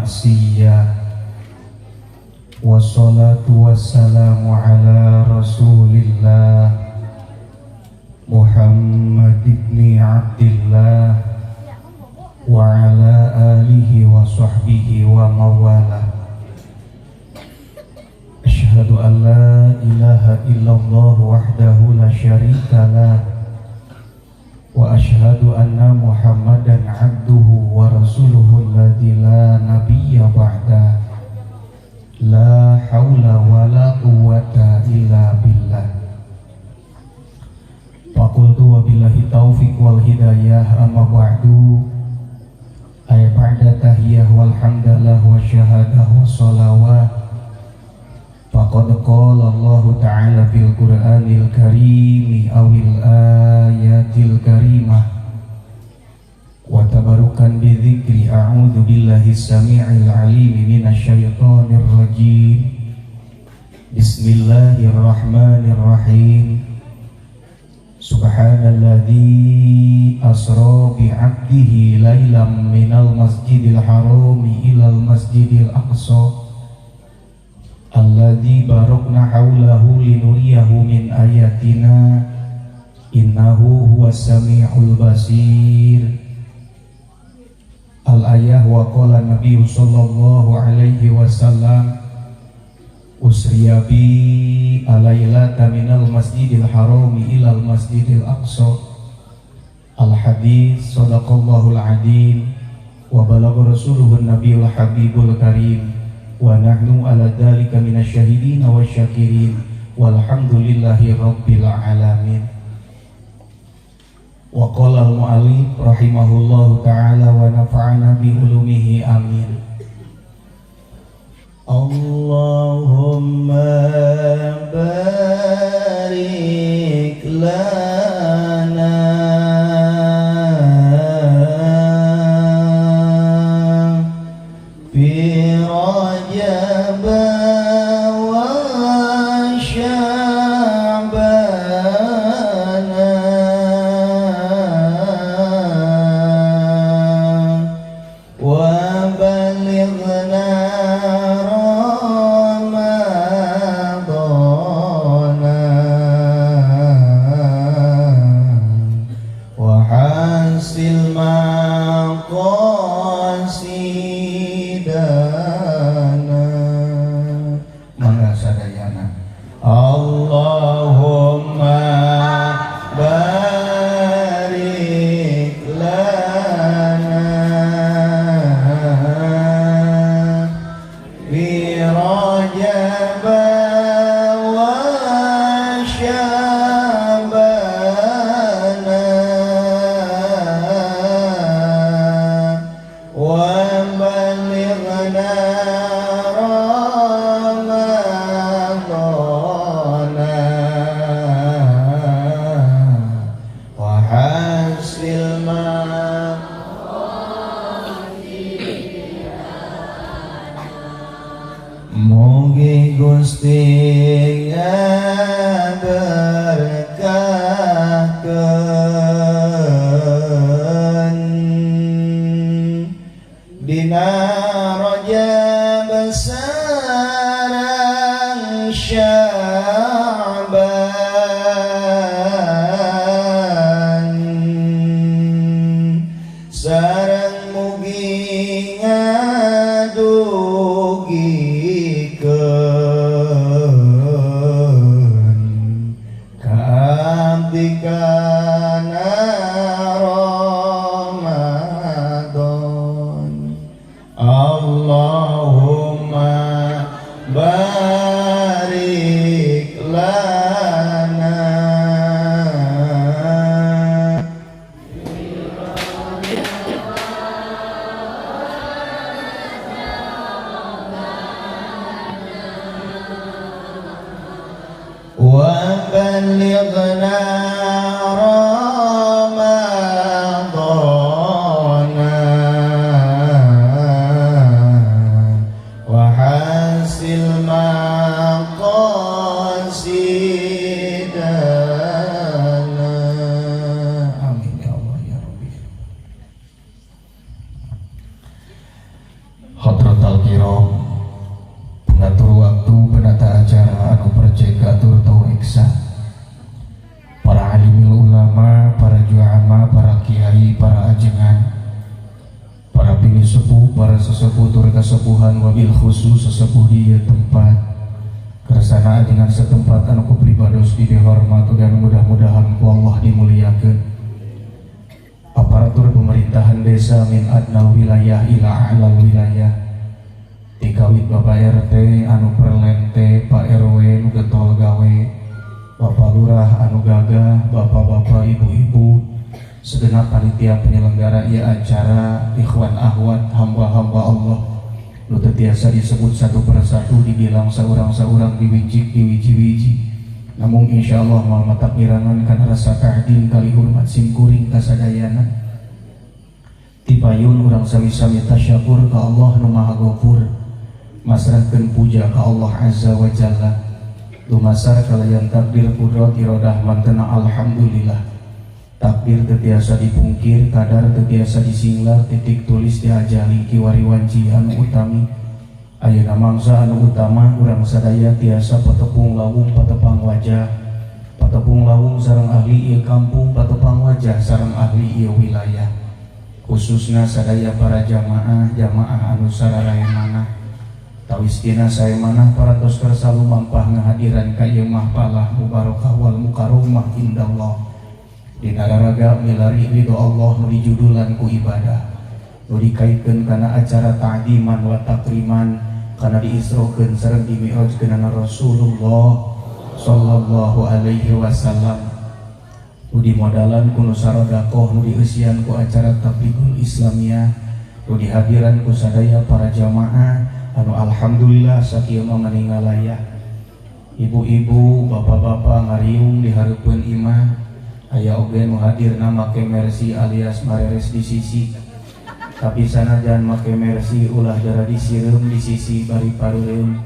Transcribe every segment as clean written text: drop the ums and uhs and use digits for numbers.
maksiyah. Wassalatu wassalamu ala rasulillah Muhammad ibn Abdillah wa ala alihi wa sahbihi wa mawalah. Asyhadu an la ilaha illallah wahdahu la syarika lah wa asyhadu anna Muhammadan abduhu wa rasuluhu alladzi la nabiyya ba'da. La haula wa la quwwata illa billah. Faqultu wa billahi taufiq wal hidayah, amma ba'du. Ay ba'da tahiyah walhamdulillah wa syahadah wa salawat. Faqad qala Allah ta'ala fil Qur'anil Karim awil ayatil karimah wa tabarukan bi dzikri a'udzu billahi samii'il 'aliim minasyaitonir rajim. Bismillahirrahmanirrahim. Subhanalladzi asra bi 'abdihi lailan minal masjidil harami ilal masjidil aqsa alladzi barakna haulahu linuriyahu min ayatina innahu huwas samiul basir. Al-ayah wa qala Nabi sallallahu alaihi wasallam usriya bi alailata minal masjidil harami ilal masjidil aqsa. Al-hadis sadaqallahul adim wa balagha rasuluhun nabiyul habibul karim wa nahnu ala dzalika minasyahidin wasyakirin walhamdulillahi rabbil alamin. Wa qala al-mu'allif rahimahullahu ta'ala wa nafa'ana bi ulumihi amin. Allahumma barik lana fi Rajab wa Sya'ban wa balighna Ramadana wa hasil maqasidana. Mangga sadayana. Allahumma barik lana fi Rajab wa Sya'ban wa balighna Ramadana wa hasil ma. Mugi Gusti ngaberkahkeun dina Rajab sareng Sya'ban sareng mugi ngadugikeun kaabdi kana Ramadan. Allahumma barik lana wa balighna Ramadan. sepuh, para sesepuh tur kasepuhan, wabil khusus sesepuh di tempat kersana ajengan setempat anu ku pribados dihormat dan mudah-mudahan ku Allah dimuliakeun. Aparatur pemerintahan desa min adnal wilayah ila a'lal wilayah, tikawit Bapak RT anu perlente, Pak RW nu getol gawe, Bapak Lurah anu gagah, bapak-bapak, ibu-ibu, segenap panitia penyelenggara ieu acara, ikhwan ahwat, hamba-hamba Allah nu teu tiasa disebut satu persatu, dibilang saurang-saurang, diwijik diwiji-wiji, namun insyaallah moal matak ngirangan kana rasa ta'zim kali hormat simkuring kasadayana. Tipayun urang sami-sami tasyakur ka Allah nu Maha Ghafur, masrahkeun puja ka Allah Azza wa Jalla, dumasar kalayan takdir kudrat iradah mantena. Alhamdulillah, takdir teu tiasa dipungkir, kadar teu tiasa disinglar, titik tulis diajali kiwari wanci anu utami. Ayeuna mangsa anu utama urang sadaya tiasa patepung lawung patepang wajah, patepung lawung sareng ahli ieu kampung, patepang wajah sareng ahli ieu wilayah, khususna sadaya para jamaah jamaah anu sararaemanah tawis dina saemanah parantos kersa lumampah ngahadiran ka ieu mahfalah mubarakah wal mukarramah indallah, dina raraga milari ridho Allah nu dijudulan ku ibadah, nu dikaitkeun kana acara ta'diman wa takriman, kana diisrokeun sareng dimi'rajkeun Rasulullah sallallahu alaihi wasallam, nu dimodalan ku nu sarodakoh, nu dieusian ku acara tablighul islamiyah, nu dihadiran ku sadaya para jamaah anu alhamdulillah sakieu mah maningalaya. Ibu-ibu, bapak-bapak ngariung di hareupeun imah, aya oge nu hadirna make mercy alias mareres di sisi, tapi sanajan make mercy ulah jara disireum di sisi bari pareureum.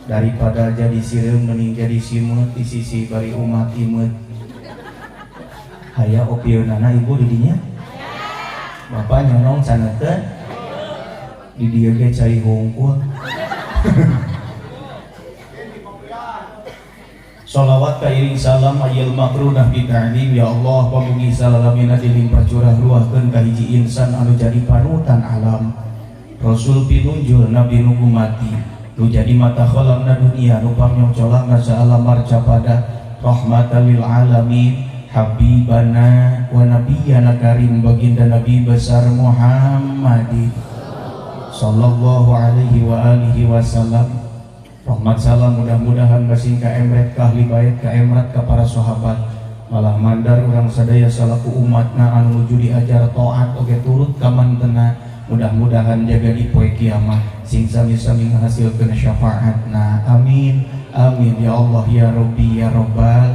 Daripada jadi sireum mending jadi simeut di sisi bari umat imeut. Aya opieunana ibu di dinya, bapak nyonong canekeun di dieu ge cai hungkul. Salawat kairing salam ayil makrunah bi ta'lim, ya Allah pamugi salalamina dilimpah curah ruahkeun ka hiji insan anu jadi panutan alam, Rasul pinunjul nabi nu gumati, nu jadi mata kholamna dunia, nu pangnyongcolangna saalam marcapada rahmatan lil alamin, habibana wa nabiyana karim, baginda nabi besar Muhammadin sallallahu alaihi wa alihi wasallam. Rahmat salam mudah-mudahan masing ka emret ka ahli bait, ka emrat ka para sahabat, malah mandar urang sadaya salaku umatna anu nuju diajar taat oge turut ka mantena, mudah-mudahan jaga di poe kiamat sing sami-sami ngahasilkeun syafaatna. Amin amin ya Allah ya Rabbi ya Rabbal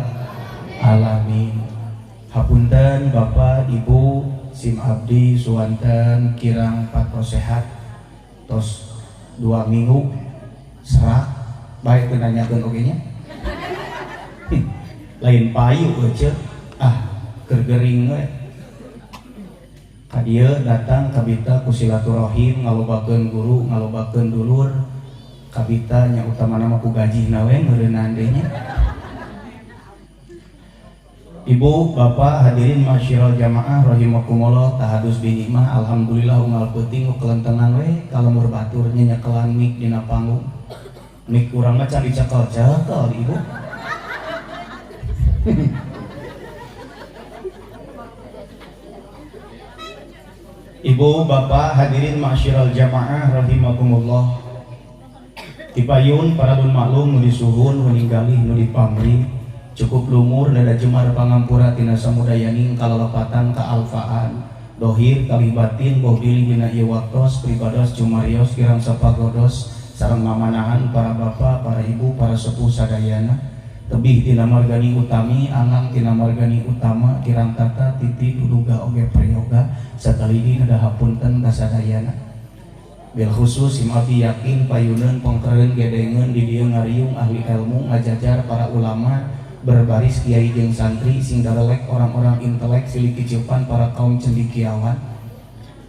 alamin. Hapunten Bapak Ibu, sim abdi suwanten kirang patos sehat tos 2 minggu serak baik teu nanyakeun oge nya. Lain payu euceu, ah keur gering we. Ka dieu datang kabita ku silaturahim, ngalobakeun guru, ngalobakeun dulur, kabita nya utamana mah ku gajihna we meureunnan deui nya. Ibu, bapak, hadirin masyiral jamaah rahimakumullah, tahadus bi nikmah, alhamdulillah unggal peuting kelentengan we ka lemur batur nya nyekelan mik dina panggung. Mik urang mah can dicekel-cekel ibu. Ibu, bapak, hadirin masyiral jamaah rahimakumullah. Tipayun paralun maklum nu disuhun, nu ninggalih, nu dipamri, cukup lumur dada jemar pangampura tina samudayaning kalalepatan ka alfaan dohir kalih batin boh bilih dina ieu waktos pribados cumarios kirang sapagodos sareng mamanahan para bapak, para ibu, para sepuh sadayana, tebih tina margani utami angang tina margani utama kirang tata titi duduga oge prayoga satalidi nada hapunten ka sadayana. Bil khusus sim abdi yakin payuneun pongkereun gedengeun di dieu ngariung ahli ilmu ngajajar para ulama berbaris kiai jeung santri sing darelek orang-orang intelek silih kiciupan para kaum cendikiawan.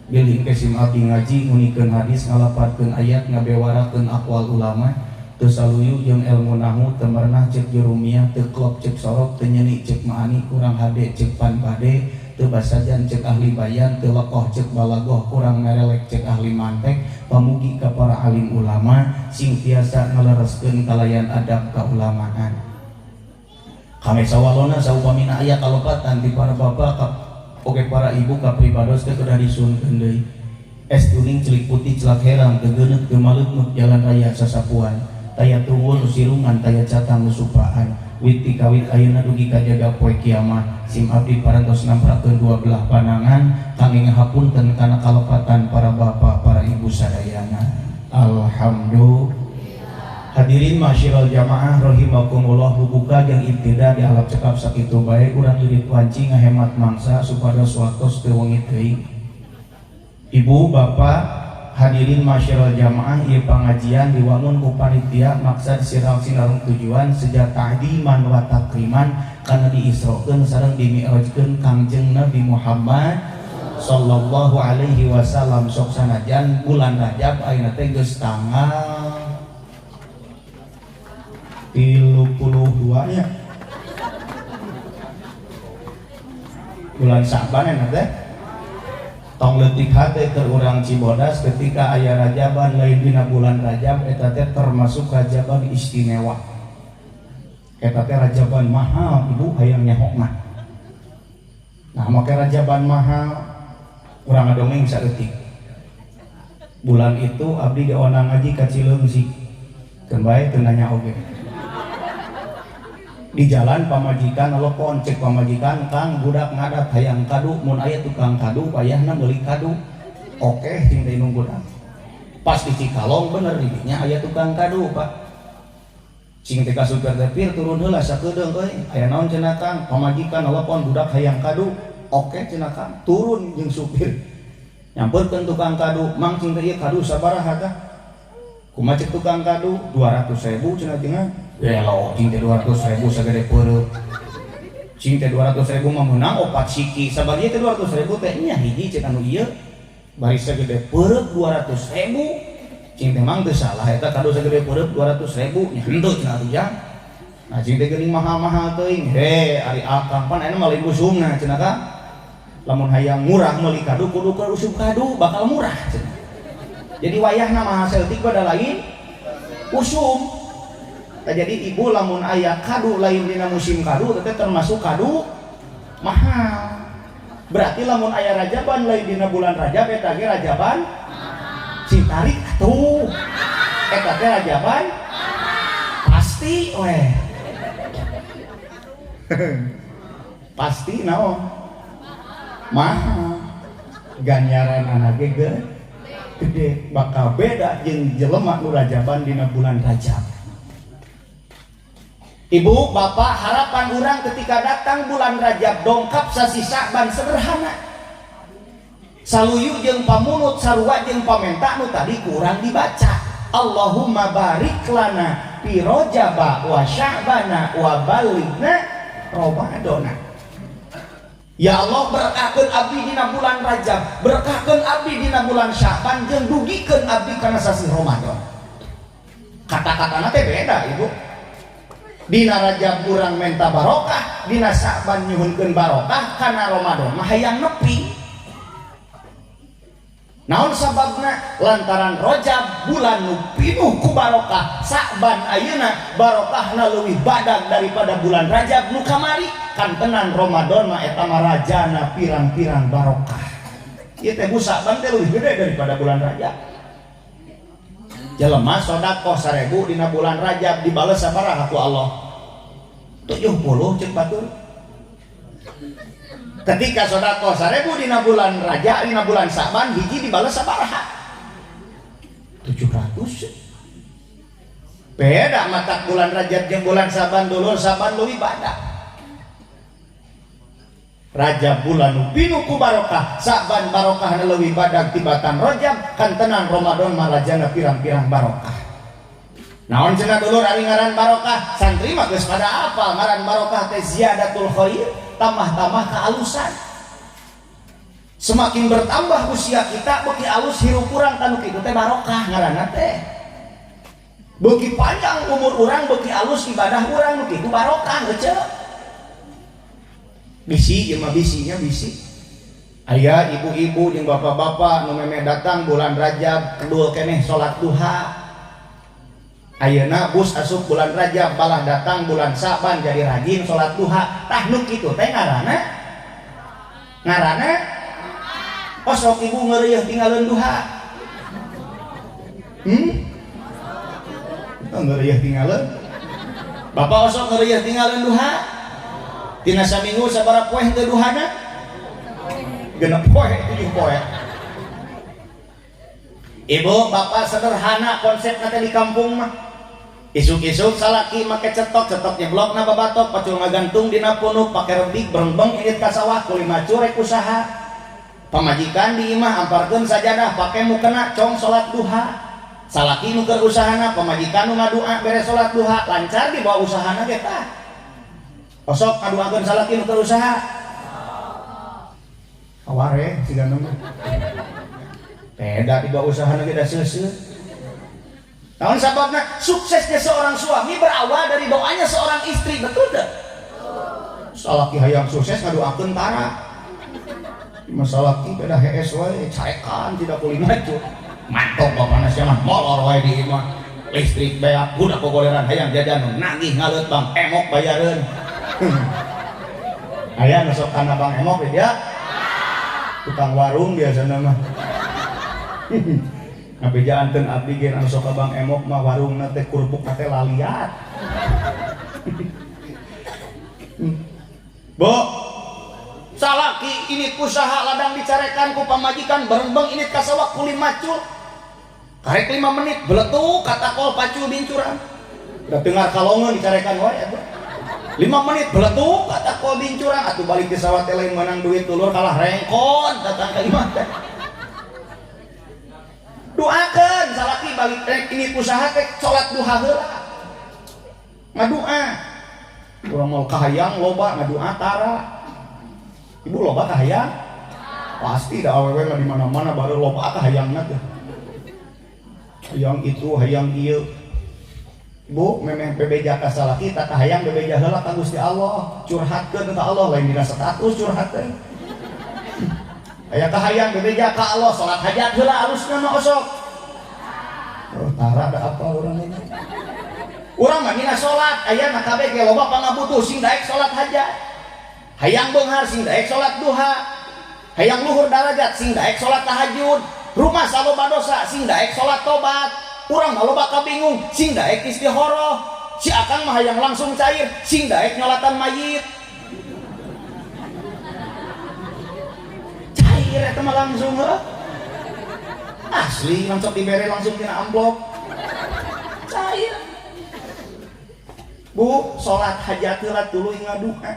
Bilih engke sim abdi ngaji ngunikeun hadis ngalapatkeun ayat ngabewarakeun aqwal ulama, Teu saluyu jeung ilmu nahwu, teu merenah ceuk jurumiyah, teu klop ceuk sorop, teu nyeni ceuk maani, kurang hade ceuk pan bade, teu basajan ceuk ahli bayan, teu lekoh ceuk balagoh, kurang merelek ceuk ahli mantek. Pamugi ka para alim ulama sing tiasa ngalereskeun kalayan adab kaulamaan. Kami sawalona saupamina aya kalepatan di para bapak ka, oge para ibu ka pribados teh kedah disuhunkeun deui. Es tuning celik putih celak herang, teu geuneut teu maleutmeut jalan raya sasapuan. Taya tunggul nu sirungan, taya catang nu supaan. Wit ti kawit ayeuna dugi ka jaga poe kiamat, sim abdi parantos namprakeun dua belah panangan kangge ngahapunten kana kalepatan para bapak para ibu sadayana. Alhamdulillah. Hadirin masyiral jamaah rahimakumullah, bubuka jeung ibtida di alap cekap sakitu bae, urang irit wanci ngahemat mangsa supados waktos teu wengi teuing. Ibu bapak hadirin masyiral jamaah, ieu pangajian diwangun ku panitia maksad sirang sinareng tujuan sejak ta'diman wa takriman kana diisrokeun sareng dimi'rajkeun Kangjeng Nabi Muhammad sallallahu alaihi wasallam. Sok sanajan bulan Rajab ayeuna teh geus tanggal 32 nya bulan Sa'ban ayeuna teh. Tong leutik hate keur urang Cibodas ketika aya rajaban lain dina bulan Rajab, eta teh termasuk rajaban istimewa. Eta teh rajaban mahal, ibu hayang nyaho mah. Nah, make rajaban mahal urang ngadongeng saeutik. Bulan itu abdi diondang ngaji ka Cileungsi. Keun bae teu nanya oge. Di jalan pamajikan telepon, cek pamajikan, Kang budak ngadat hayang kadu, mun aya tukang kadu payahna meuli kadu. Oke, cing teh indung budak. Pas di Cikalong bener di dinya aya tukang kadu, Pak. Cing teh ka supir teh, pir turun heula sakedeung euy. Aya naon cenah Kang? Pamajikan telepon budak hayang kadu. Oke cenah Kang, turun jeung supir. Nyamperkeun tukang kadu, mang cing teh ieu kadu sabaraha tah? Kumaha cek tukang kadu? 200.000 cenah cenah. Gelo, cing teh 200.000 sagede peureuk. Cing teh 200.000 mah meunang 4 siki. Sabar ieu teh 200.000 teh nya hiji cek anu ieu. Bari sagede peureuk 200.000. Cing teh mang teu salah eta kadu sagede peureuk 200.000 nya henteu cenah atuh jang. Nah cing teh geuning mahal-mahal teuing. He, ari akang pan ayeuna mah lain usumna cenah ka. Lamun hayang murah meuli kadu kudu ka usum kadu bakal murah cenah. Jadi wayahna mah saeutik pada lain usum. Nah, jadi ibu lamun aya kadu lain dina musim kadu teh termasuk kadu mahal. Berarti lamun aya rajaban lain dina bulan Rajab eta ge rajaban cing tarik atuh. Eta teh rajaban pasti weh. Pasti naon? Mahal. Ganjaran ge gede bakal beda jeung jelema nu rajaban dina bulan Rajab. Ibu, bapak, harapan orang ketika datang bulan Rajab dongkap sasi Sa'ban sederhana. Saluyu jeung pamunut sarua jeung pamenta nu tadi kurang dibaca. Allahumma barik lana fi Rajaba wa Sya'bana wa balighna Ramadhana. Ya Allah, berkahkeun abdi dina bulan Rajab, berkahkeun abdi dina bulan Sya'ban jeung dugikeun abdi kana sasi Ramadan. Kata-katana teh beda, Ibu. Dina Rajab urang menta barokah, dina Sa'ban nyuhunkeun barokah, kana Ramadan mah hayang nepi. Naon sababna? Lantaran Rajab bulan nu pinuh ku barokah, Sa'ban ayeuna barokahna leuwih badag daripada bulan Rajab nu kamari. Kan tenan Ramadan mah eta mah rajana pirang-pirang barokah. Ieu teh bu Sa'ban teh leuwih gede daripada bulan Rajab. Jelema sedekah 1000 dina bulan Rajab dibales sabaraha ku Allah? 70 ceuk batur. Ketika sedekah 1000 dina bulan Rajab, dina bulan Sa'ban hiji dibales sabaraha? 700. Beda matak bulan Rajab jeung bulan Sa'ban, dulur Sa'ban leuwih badak. Rajab bulan nu pinuh ku barokah, Sa'ban barokahna leuwih badag tibatan Rajab, kan tenan Ramadan mah rajana pirang-pirang barokah. Naon cenah dulur ari ngaran barokah? Santri mah geus pada apal ngaran barokah teh ziyadatul khair, tambah-tambah kealusan. Semakin bertambah usia kita beuki alus hirup urang tanu kitu teh barokah ngaranna teh. Beuki panjang umur urang, beuki alus ibadah urang, nu kitu barokah ece. Bisi ieu mah bisinya bisi. Aya ibu-ibu jeung bapak-bapak nu memeh datang bulan Rajab kedul keneh salat duha. Ayeuna bus asup bulan Rajab balah datang bulan Sa'ban jadi rajin salat duha. Tah nu kitu teh ngaranna? Ngaranna? Osok ibu ngeureuyeuh tinggalin duha. Ngeureuyeuh tinggalin. Bapak osok ngeureuyeuh tinggalin duha. Tina saminggu sabaraha poe teu duhana? 6 poe, 7 poe. Ibu, bapak sederhana konsepna teh di kampung mah. Isuk-isuk salaki make cetok, cetok nyeblok na babatok, pacul ngagantung dina punuk, pake rebik berengbeng indit ka sawah kuli macur rek usaha. Pamajikan di imah amparkeun sajadah pake mukena cong salat duha. Salaki nu keur usahana, pamajikan nu ngadua beres salat duha, lancar dibawa usahana ge tah. Osok ngaduakeun salaki nu keur usaha. Aware siga mah. Beda dibawa usahana ge da seuseuh. Naon sababna? Suksesnya seorang suami berawal dari doanya seorang istri, betul teu? Salaki hayang sukses ngaduakeun tara. Masalaki beda hees wae, carekan tidak kuli maju. Mantok bapana sia mah molor wae di imah. Listrik beak, budak kogoleran hayang jajan nagih ngaleut Bang Emok bayareun. Aya nu sok kana Bang Emok dia. Tukang warung biasana mah. Ngabejaan teu abdi ge anu sok ka Bang Emok mah warungna teh kerupukna teh laliat. Bu, salaki ini usaha ladang dicarekan ku pamajikan berengbeng ini ka sawah kuli macul. Karek 5 menit beletuk katakol pacul bincuran. Udah dengar kalongan dicarekan wae atuh. 5 menit beletuk katakol bincuran atuh balik di sawah teh lain menang duit dulur kalah rengkon datang ka imah teh. Doakeun salaki balik rek ini usaha teh salat duha heula. Ngadua. Urang mau kahayang loba ngadua tara. Ibu loba kahayang? Pasti da awewe mah di mana-mana baru loba kahayangna teh. Hayang itu, hayang ieu. Bu, memeh bebeja ka salaki tak kahayang bebeja heula ka Gusti Allah. Curhatkeun ka Allah lain dina status curhat teh. Aya kahayang bebeja ka Allah salat hajat heula alusna mah osok. Oh, tara da apa urang ini? Urang mah dina salat aya mah kabeh ge loba pangabutuh sing daek salat hajat. Hayang beunghar sing daek salat duha. Hayang luhur darajat sing daek salat tahajud. Rumah saloba dosa sing daek salat tobat. Urang mah loba kabingung sing daek istikharah. Si akang mah hayang langsung cair sing daek nyolatan mayit. Cair eta mah langsung heuh. Asli langsung dibere langsung tina amplop. Cair. Bu, salat hajat heula tuluy ngadua.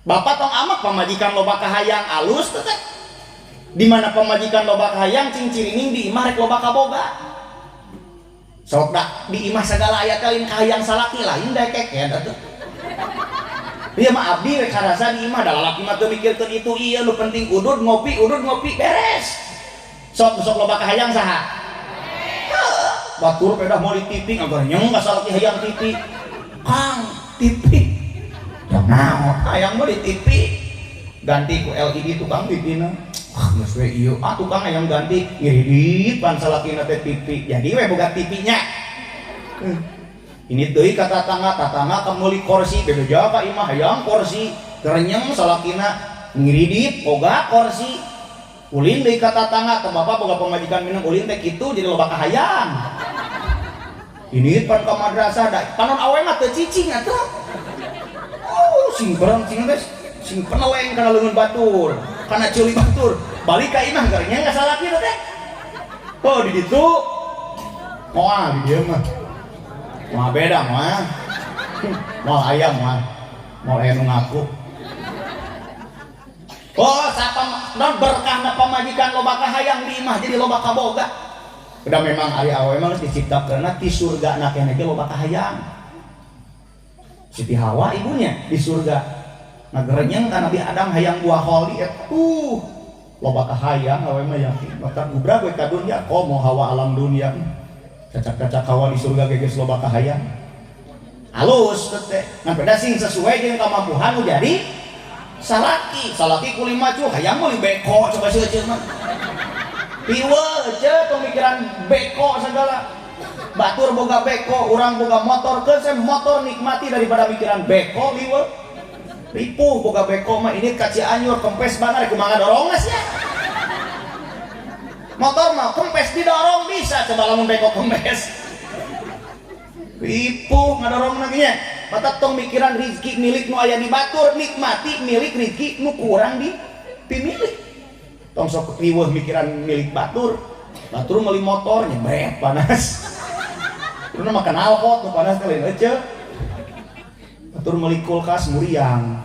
Bapak tong amak pamajikan loba kahayang alus teh teh. Di mana pamajikan loba kahayang cing cirining di imah rek loba kaboga. Sok dak di imah segala aya lain kahayang salaki lain daek keken atuh. Ieu mah abdi rek karasa di imah da lalaki mah teu mikirkeun itu ieu nu penting udud ngopi beres. Sok sok loba kahayang saha? Batur pedah meuli TV ngagerenyeng ka salaki hayang TV. Kang, TV. Ya naon hayang meuli TV. Ganti ku LED tukang TV-na. Ah, geus we ieu. Ah, tukang hayang ganti ngiridit pan salakina teh TV. Jadi we boga TV-nya. Ini deui ka tatangga, tatangga ka meuli kursi, bebeja ka imah hayang kursi. Kerenyeng salakina ngiridit boga kursi. Ulin deui ka tatangga, teh bapak boga pamajikan minum ulin teh kitu jadi loba kahayang. Ini pan ka madrasah da panon awe mah teu cicing atuh. Oh, sing berang sing geus sing peneleng kana leungeun batur, kana ceuli batur. Balik ka imah garenyeng ka salaki teh. Oh, di ditu. Moal di dieu mah. Moal beda moal. Moal aya moal. Moal aya nu ngaku. Oh, sapa non berkahna pamajikan loba kahayang di imah jadi loba kaboga. Udah memang ari awewe mah geus diciptakeunna ti surga na keneh ge loba kahayang. Siti Hawa ibunya di surga. Ngagerenyeng ka Nabi Adam hayang buah kholi eta. Loba kahayang awewe mah yakin. Maka gubra we ka dunya komo hawa alam dunia. Cacak-cacak hawa di surga ge geus loba kahayang. Halus teh. Ngan beda sing sesuai jeung kamampuhan nu jadi salaki. Salaki ku lima cu hayang meuli beko coba seuceut mah. Piwe ce pemikiran beko segala. Batur boga beko, urang boga motor, keun saya motor nikmati daripada mikiran beko liwe. Ripuh boga beko mah ini ka Cianjur kempes banar kumaha ngadorongna sia. Motor mah kempes didorong bisa coba lamun beko kempes. Ripuh ngadorongna ge nya. Mata tong mikiran rizki milik nu aya di batur, nikmati milik rizki nu kurang di pimilik. Tong sok riweuh mikiran milik batur. Batur meuli motor nyebret panas. Terus mah kenal pot nu panas teh lain ece. Batur meuli kulkas muriang.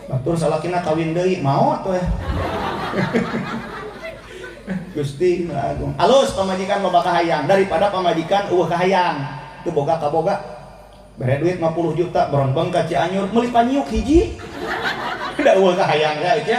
Batur salakina kawin deui maot we. Gusti nu agung. Alus pamajikan loba kahayang daripada pamajikan eueuh kahayang. Teu boga kaboga. Bere duit 50 juta beronbeng ka Cianjur meuli panyiuk hiji. Da eueuh kahayang ya ece.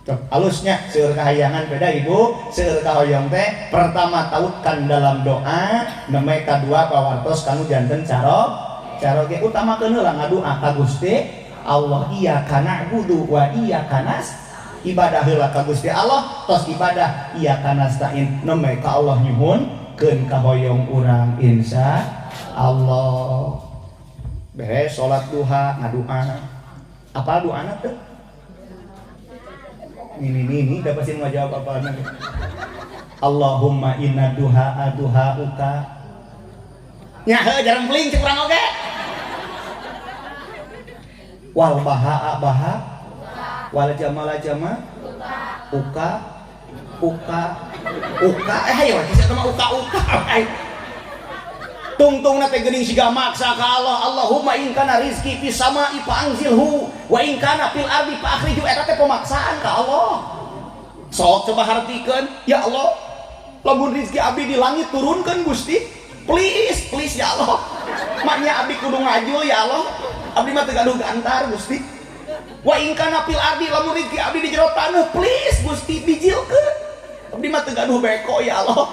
Tuh, alusnya seueur kahayangan beda ibu, seueur kahoyong teh pertama tautkan dalam doa, nembe kadua pawartos kanu janten caroge utamakeun heula ngadua ka Gusti Allah iya kana na'budu wa iya kanas ibadah heula ka Gusti Allah tos ibadah iya kanastain nembe ka Allah nyuhunkeun kahoyong urang insya Allah. Beres salat duha ngadua. Apa doana teh? Ini udah pasti mau jawab apa nanti. Allahumma inna duha duha uka. Nya heuh jarang peling cek urang oge. Wal baha baha wal jamala jama uka uka uka hayo kisah mah uka uka. Tungtungna teh geuning siga maksa ka Allah. Allahumma in kana rizki fis sama'i fa anzilhu wa in kana fil ardi fa akhriju. Eta teh pemaksaan ka Allah. Sok coba hartikeun, ya Allah, lamun rizki abdi di langit turunkeun Gusti. Please, please ya Allah. Maknya abdi kudu ngajul ya Allah. Abdi mah teu gaduh gantar Gusti. Wa in kana fil ardi lamun rizki abdi di jero taneuh, please Gusti bijilkeun. Abdi mah teu gaduh beko ya Allah.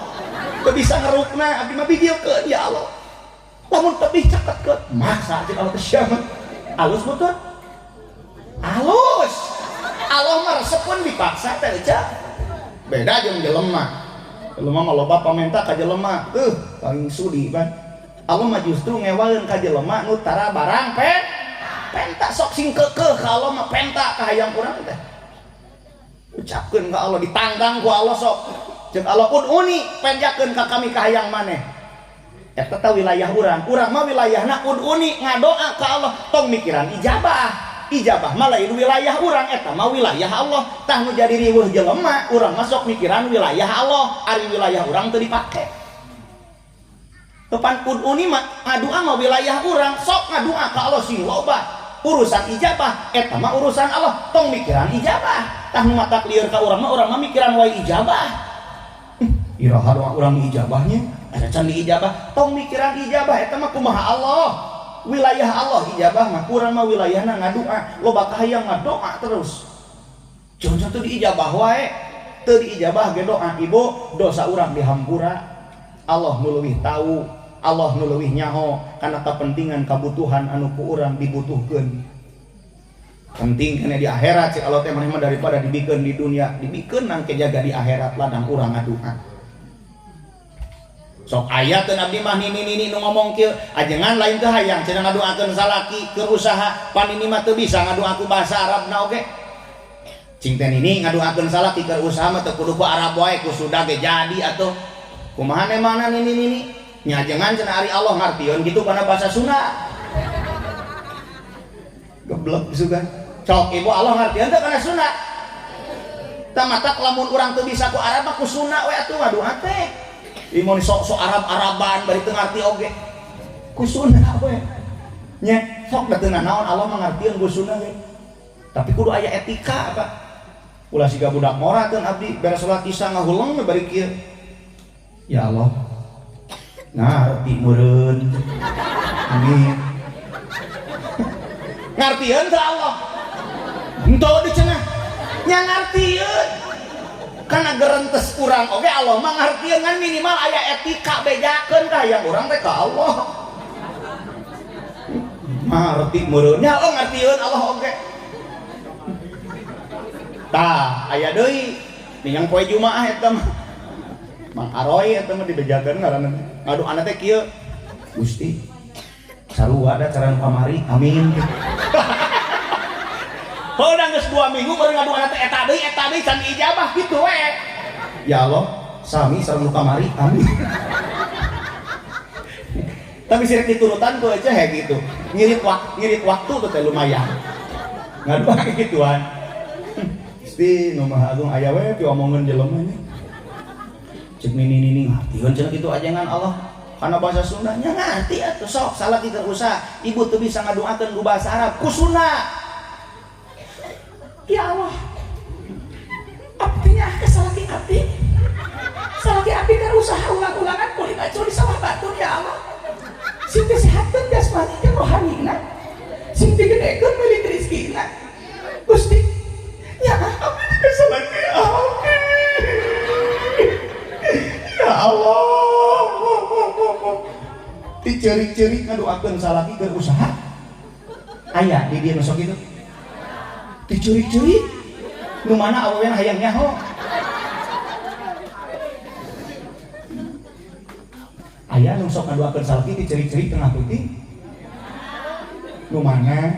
Teu bisa ngerukna, abdi mah bijilkeun ya Allah. Lamun tebih caketkeun, maksa cek Allah teh sia mah. Alus betul? Alus. Allah mah resepkeun dipaksa teh ece. Beda jeung jelema. Jelema mah loba pamenta ka jelema. Paling sudi ban. Allah mah justru ngewaleun ka jelema nu tara barang penta sok sing keukeuh ka Allah mah penta ka hayang urang teh. Ucapkeun ka Allah ditanggang ku Allah sok. Ceuk Allah ud'uni penjakeun ka kami ka hayang maneh. Eta teh wilayah urang. Urang mah wilayahna ud'uni ngadoa ka Allah tong mikiran ijabah. Ijabah mah lain wilayah urang, eta mah wilayah Allah. Tah nu jadi riweuh jelema, urang mah sok mikiran wilayah Allah, ari wilayah urang teu dipake. Tepan ud'uni mah ngadoa mah wilayah urang, sok ngadoa ka Allah sing loba. Urusan ijabah eta mah urusan Allah, tong mikiran ijabah. Tah nu matak lieur ka urang mah mikiran wae ijabah. Iraha doa urang ijabahnya, ada can diijabah, tong mikiran ijabah eta mah kumaha Allah. Wilayah Allah ijabah mah, urang mah wilayahna ngadoa, loba kahayang ngadoa terus. Jangan teu diijabah wae, teu diijabah ge doa ibu, dosa urang dihampura. Allah nu leuwih tahu, Allah nu leuwih nyaho kana kepentingan kabutuhan anu ku urang dibutuhkeun. Penting kana di akhirat cek Allah teh maneh mah daripada dibikeun di dunia, dibikeun nangke jaga di akhirat ladang urang ngadoa. Sok aya teu abdi mah nini-nini nu ngomong kieu, ajengan lain teu hayang cenah ngadoakeun salaki keur usaha, pan ini mah teu bisa ngadoa ku bahasa Arabna oge. Cing teh nini ngadoakeun salaki keur usaha mah teu kudu ku Arab wae, ku Sunda ge jadi atuh. Kumaha nemana nini-nini? Nya ajengan cenah ari Allah ngartieun kitu kana bahasa Sunda. Geblek sugan. Sok ibu Allah ngartieun teu kana Sunda. Tah matak lamun urang teu bisa ku Arab mah ku Sunda we atuh ngadoa teh. Ieu sok-sok Arab-Araban bari teu ngarti oge. Ku Sunda we. Nya sok da teu nanaon Allah mah ngartieun ku Sunda ge. Tapi kudu aya etika apa? Ulah siga budak ngora teu abdi beres salat isya ngahuleng we bari kieu. Ya Allah. Ngarti meureun. Amin. Ngartieun teu Allah? Henteu dicenah. Nya ngartieun. Karena gerentes urang oge Allah mah ngartieun, ngan minimal aya etika bejakeun ka hayang urang teh ka Allah. Ngarti meureun nya, oh ngartieun Allah oge. Tah, aya deui yang poe Jumaah eta mah. Mang Aroy eta mah dibejakeun ngaranna. Ngadoana teh kieu. Gusti, sarua da cara nu kamari. Amin. Heuh, da geus 2 minggu baru ngadoana teh eta deui can diijabah kitu we. Ya Allah, sami sareng nu kamari. Amin. Tapi sirik diturutan ku aja kayak gitu. Ngirit waktu tuh teh lumayan. Ngadoa gituan. Gusti nu Maha Agung aya we piomongeun jelema nya. Cek nini nini ngartieun cenah kitu ajengan Allah. Karena bahasa Sundanya ngerti atuh sok salaki keur usaha. Ibu tuh bisa ngadoakeun ku bahasa Arab ku Sunda. Ya Allah. Abdinya ke salaki abdi. Salaki abdi keur usaha ulang-ulangan kulit acur di sawah batur ya Allah. Sing disehatkeun jasmani jeung rohanina. Sing digedekeun milik rezekina. Gusti, ya abdi ke salaki abdi. Ya Allah. Diceurik-ceurik ngadoakeun salaki keur usaha. Aya di dieu nu sok kitu. Diceurik-ceurik. Nu mana awewe hayang nyaho. Aya nu sok ngadoakeun salaki diceurik-ceurik tengah peuting. Nu mana?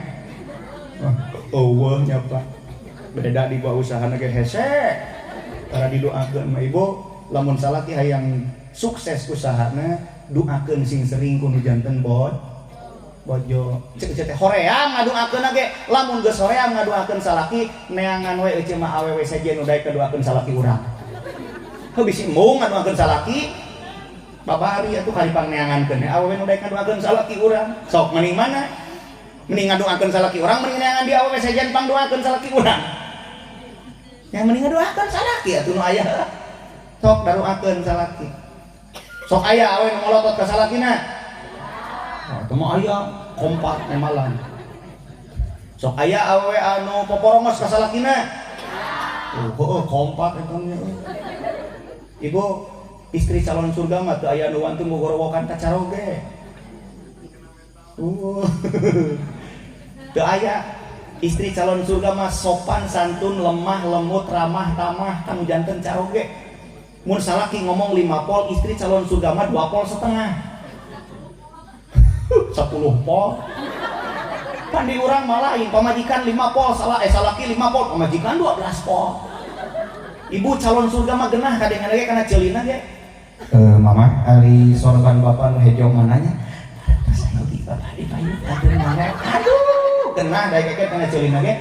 Eueuh nya Pak. Beda di bawah usahana ge hese. Para didoakeun mah ibu, lamun salaki hayang sukses usahana, doakeun sing sering ku nu janten bojo. Cek teh hoream ngadoakeun ge, lamun geus hoream ngadoakeun salaki, neangan we euceu mah awewe sejen nu daek ngadoakeun salaki urang. Heuh bisi embung ngadoakeun salaki, babari atuh karipang neangankeun awewe nu daek ngadoakeun salaki urang. Sok mending mana? Mending ngadoakeun salaki urang, mending neangan di awewe sejen pangdoakeun salaki urang. Yang mending ngadoakeun salaki atuh nu aya. Sok daroakeun salaki. Sok aya awe nu ngolotot ka salakina. Oh, teu mah aya kompak nemalan. Sok aya awe anu poporongos ka salakina. Oh, heueuh kompak eta nya. Ibu, istri calon surga mah teu aya nu wantun gogorowokan ka caroge. Teu aya istri calon surga mah sopan santun, lemah lemut, ramah tamah, kanu janten caroge. Mun salaki ngomong 5 pol, istri calon surga mah 2 pol setengah. 10 pol. Pan di urang mah lain, pamajikan 5 pol, salaki 5 pol, pamajikan 12 pol. Ibu calon surga mah genah kadengan ge kana ceulina ge. Mama, ari sorban bapak nu hejo mananya? Sayogi bapak di payun aduh mana? Aduh, genah daek ge kana ceulina ge.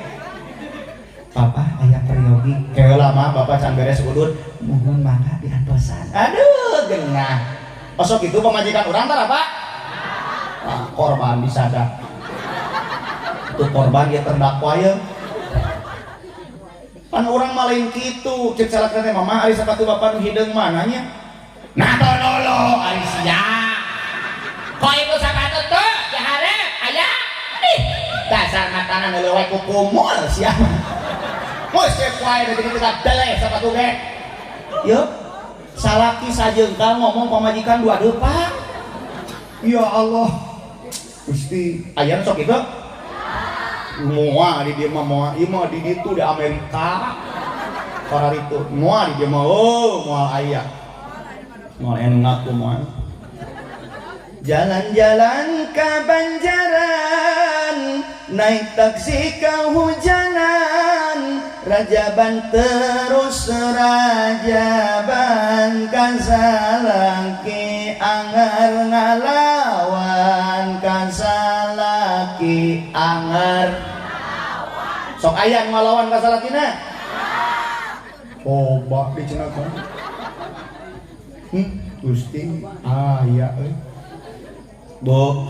Papa aya peryogi. Keula mah bapak can beres udud, mohon mangga diantosan. Aduh, genah. Osok itu pamajikan urang tara, Pak? Ah, korban disadap. Itu korban dia terdakwa ya. Pan urang mah lain kitu, cek salakna teh mama ari sepatu bapak nu hideung mananya? Nah tololo ari sia. Kok ibu sepatu tuh diharep aya? Ih, dasar matana neuleuh wae ku kumul sia. Geus cek wae da kitu deleh sepatu ge. Yeuh, salaki sajengkal ngomong pamajikan dua depak. Ya Allah. Gusti, aya nu sok kitu? Moal di dieu mah moal, ieu mah di ditu di Amerika. Kararitu moal di dieu mah, oh moal aya. Moal anu ngaku moal. Jalan-jalan ke Banjaran, naik taksi kehujanan, Rajaban terus Rajaban, kasalaki anger ngalawan, kasalaki anger. Sok aya ngalawan kasalakina? Coba dicenakan. Gusti aya euy. Bu,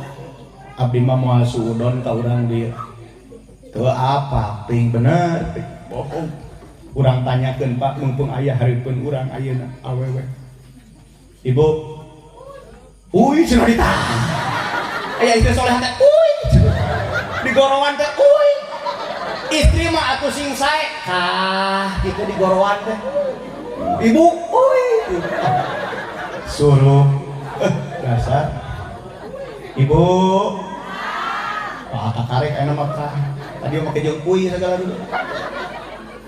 abdi mah moal suudon ka urang dieu. Teu apa, ting bener, ting bohong. Urang tanyakeun Pak, mumpung aya hareupeun urang ayeuna awewe. Ibu, uy cenah ditah. Aya istri soleh teh, uy. Digorowan teh, uy. Istri mah atuh sing sae, kah kitu digorowan teh. Ibu, oi. Suruh. Dasar. Ibu. Wah, kakarek aya mah kah. Tadi make jeung kuy segala dulu.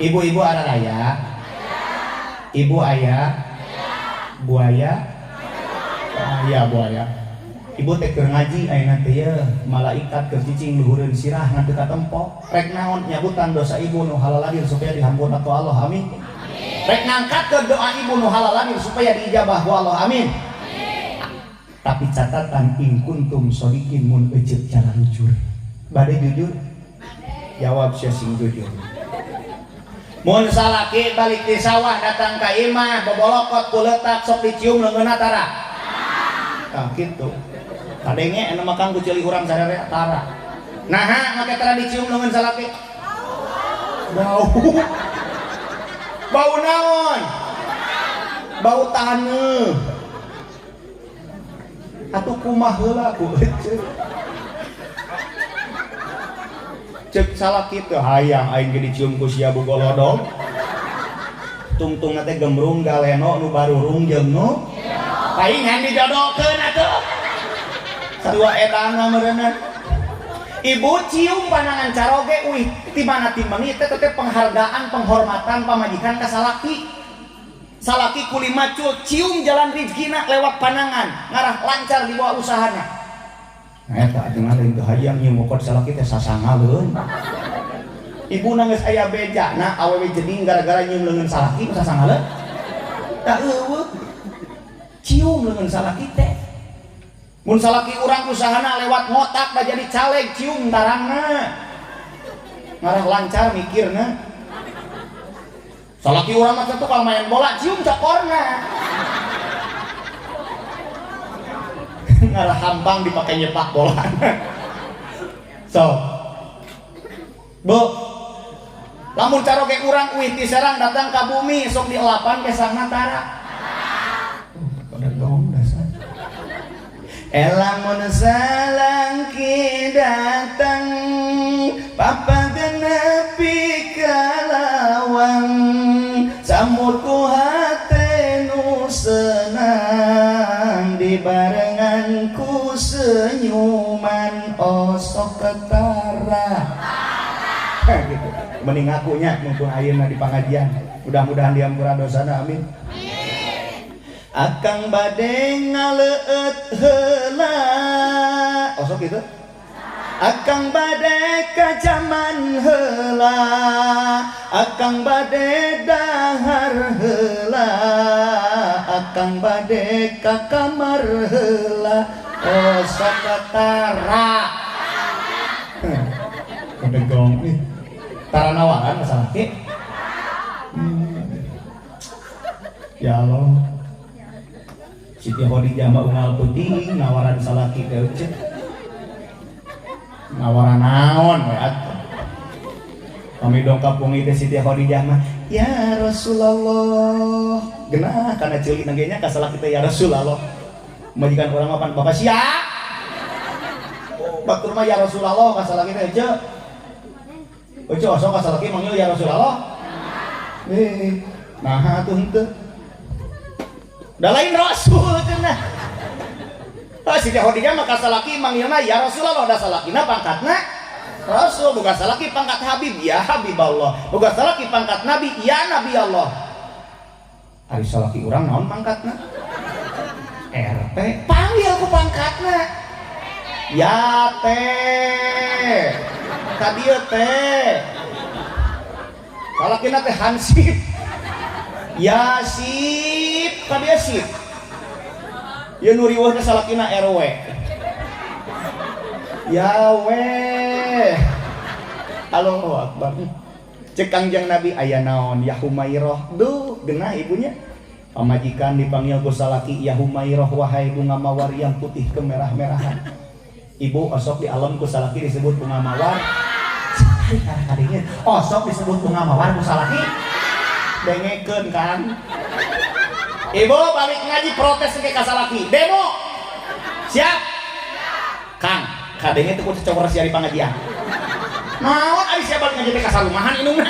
Ibu-ibu araraya. Ibu aya. Buaya. Ah, iya buaya. Ibu teh keur ngaji ayeuna teh ye, malaikat keur cicing luhureun sirah ngan teu katempo. Rek naon nyabutan dosa ibu nu halaladir supaya dihampura ku Allah. Amin. Rek ngangkatkeun doa ibu nu halaladir supaya diijabah ku Allah. Amin. Tapi catatan in kuntum shodiqin mun eceuk cara jujur. Bade jujur? Jawab sia sing jujur. Mun salaki balik di sawah datang ka imah bobolokot kuletak sok dicium leungeunna tara. Tah kitu. Kadenge anu makan ku ceuli urang sarere tara. Naha make tara dicium leungeun salaki? Bau. Bau naon? Bau taneuh. Atuh kumaha heula ku eceuk. Cek salaki teh hayang aing ge dicium ku sia bugolodog. Tungtungna teh gembrung galeno nu barurung jeung nu paingan dijodohkeun atuh. Sarua edana meureunna. Ibu cium panangan caroge uih ti mana timangi teh teh penghargaan penghormatan pamajikan ka salaki. Salaki kuli macul cium jalan rizkina lewat panangan ngarah lancar di bawah usahana. Nah, eta atuh lain teu hayang nyium mokot salaki teh sasangaleun. Ibu geus aya bejana awewe jeding gara-gara nyium leungeun salaki sasangaleun. Da eueuh. Cium leungeun salaki teh. Mun salaki urang usahana lewat ngotak da jadi caleg cium tarangna. Ngarah lancar mikirna. Salaki urang mah tukang main bola cium cakorna. Ngarah hampang dipakai nyepak bola. So, Bu, lamun caroge urang uih ti Serang datang ka bumi sok dielapan kesangna tara. Pada dong dasar. Elamun salangki datang papa genepi kalawang samutku hate nu senang dibarenganku senyuman osok ketara. Gitu. Mending ngakunya mumpung ayeuna di pengajian. Mudah-mudahan diampura dosana, amin. Akang bade ngaleueut heula. Osok gitu. Akang bade kajaman heula, akang bade dahar heula, akang bade ka kamar heula. Osok ketara. Kedegong nih. Tara nawaran masalah ki. Ya Allah. Siti Khadijah mah unggal peuting nawaran salaki teh euceuk. Nawaran naon we atuh. Kami dongkap wengi teh Siti Khadijah mah, ya Rasulullah. Geunah kana ceuli na ge nya ka salaki teh ya Rasulullah. Majikan urang mah pan bapak sia. Batur mah ya Rasulullah ka salaki teh euceuk. Euceuk osok ka salaki manggil ya Rasulullah. Naha atuh henteu. Da lain Rasul cenah. Tah Siti Khadijah mah ka salaki manggilna ya Rasulullah, da salakina pangkatna Rasul, boga salaki pangkat Habib ya Habib Allah, boga salaki pangkat Nabi ya Nabi Allah. Ari salaki urang naon pangkatna? RT, panggil ku pangkatna. Ya teh. Ka dieu teh. Salakina teh hansip. Ya sip, ka dieu sip. Ya nu riweuh teh salakina RW. Ya weh. Allahu akbar. Cek Kangjeng Nabi aya naon ya Humairah. Duh, geunah ibunya. Pamajikan dipanggil ku salaki ya Humairah, wahai bunga mawar yang putih kemerah-merahan. Ibu osok di alam ku salaki disebut bunga mawar. Kadangnya osok disebut bunga mawar ku salaki. Dengekeun kan. Ibu balik ngaji protes ke ka salaki. Demo. Siap? Kang, kadenge teu kudu cowor sia di pangajian. Naon ari sia balik ngaji teh ka sarumahan indungna.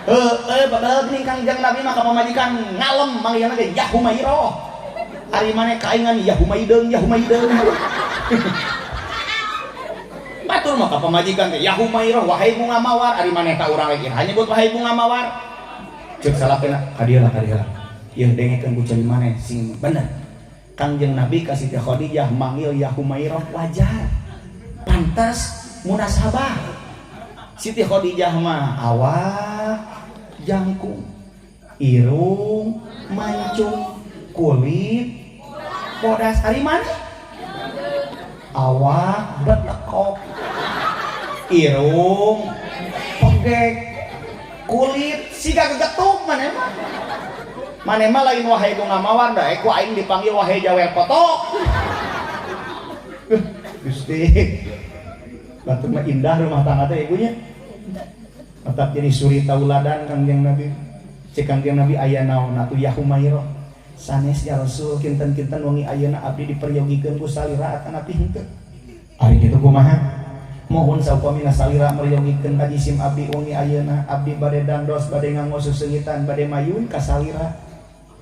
Heueuh, padahal geuning Kangjeng Nabi mah ka pamajikan ngalem manggilna ge ya Humairah. Ari maneh kaingan ya Humaideung, ya Humaideung. Batur mah ka pamajikan teh ya Humairah, wahai bunga mawar, ari maneh ka urang lagi nyebut wahai bunga mawar. Ceuk salakina ka dieu lah, ka dieu lah. Ieu dengekeun ku cai maneh sing bener. Kangjeng Nabi ka Siti Khadijah manggil ya Humairah wajar. Pantas, munasabah. Siti Khadijah mah awak jangkung, irung mancung, kulit bodas. Ari maneh? Awak betekok, irung pegek, kulit siga gegetuk maneh mah. Maneh mah lain wahai bunga mawar, da ku aing dipanggil wahai jawer kotok. Gusti, batur mah indah rumah tangga teh ibunya. Tetap jadi suri tauladan Kangjeng Nabi. Cek Kangjeng Nabi aya naon atuh ya Humairah? Sanes ya Rasul, kinten-kinten wengi ayeuna abdi diperyogikeun ku salira atanapi henteu. Ari kitu kumaha? Mohon saupamina salira meryogikeun ka jisim abdi wengi ayeuna, abdi bade dandos, bade nganggo seseungitan, bade mayun ka salira.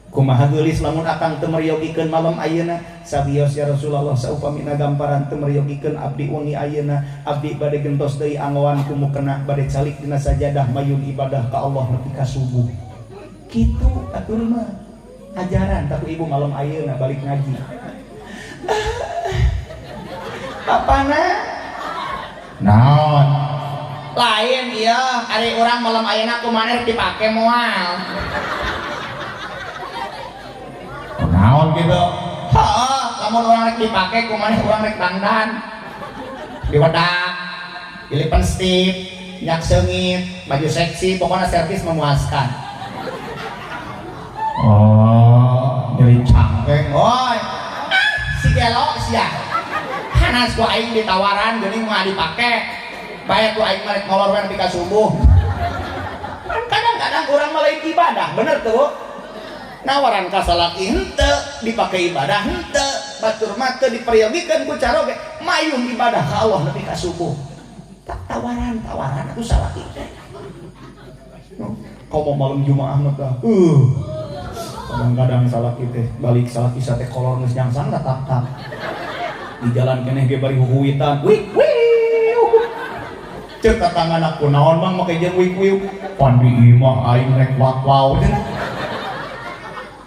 Kumaha geulis lamun akang teu meryogikeun malam ayeuna? Sabios ya Rasulullah, saupamina gamparan teu meryogikeun abdi wengi ayeuna, abdi bade gentos deui anggoan ku mukena, bade calik dina sajadah mayun ibadah ka Allah nepi ka subuh. Kitu atur mah ajaran tapi ibu malam ayeuna balik ngaji. Papana naon? Lain ieu ari urang malam ayeuna kumaha rek dipake moal. Naon gitu? Heeh, lamun urang rek dipake kumaha urang rek dangdan. Diwedak, dilipen stip, minyak seungit, baju seksi, pokoknya servis memuaskan. Oh, nyeri cangkeng. Oi. Si gelo sia. Hanas ku aing ditawaran geuning moal dipake. Bae ku aing mah rek ngolor we nepi ka subuh. Kan kadang-kadang urang mah lain ibadah, bener tuh, Bu? Nawaran ka salaki henteu, dipake ibadah henteu, batur mah teu diperyogikeun ku caroge, mayung ibadah ka Allah nepi ka subuh. Tak tawaran-tawaran atuh salaki teh. Komo malam Jumaah mah tah. Kadang-kadang salaki teh balik salaki sate kolor geus nyangsang tatap-tap. Di jalan keneh ge bari huhuwitan. Wik wiu. Ceuk tetangga kunaon mang make jeung wik wiu. Pan di imah aing rek wak-waw.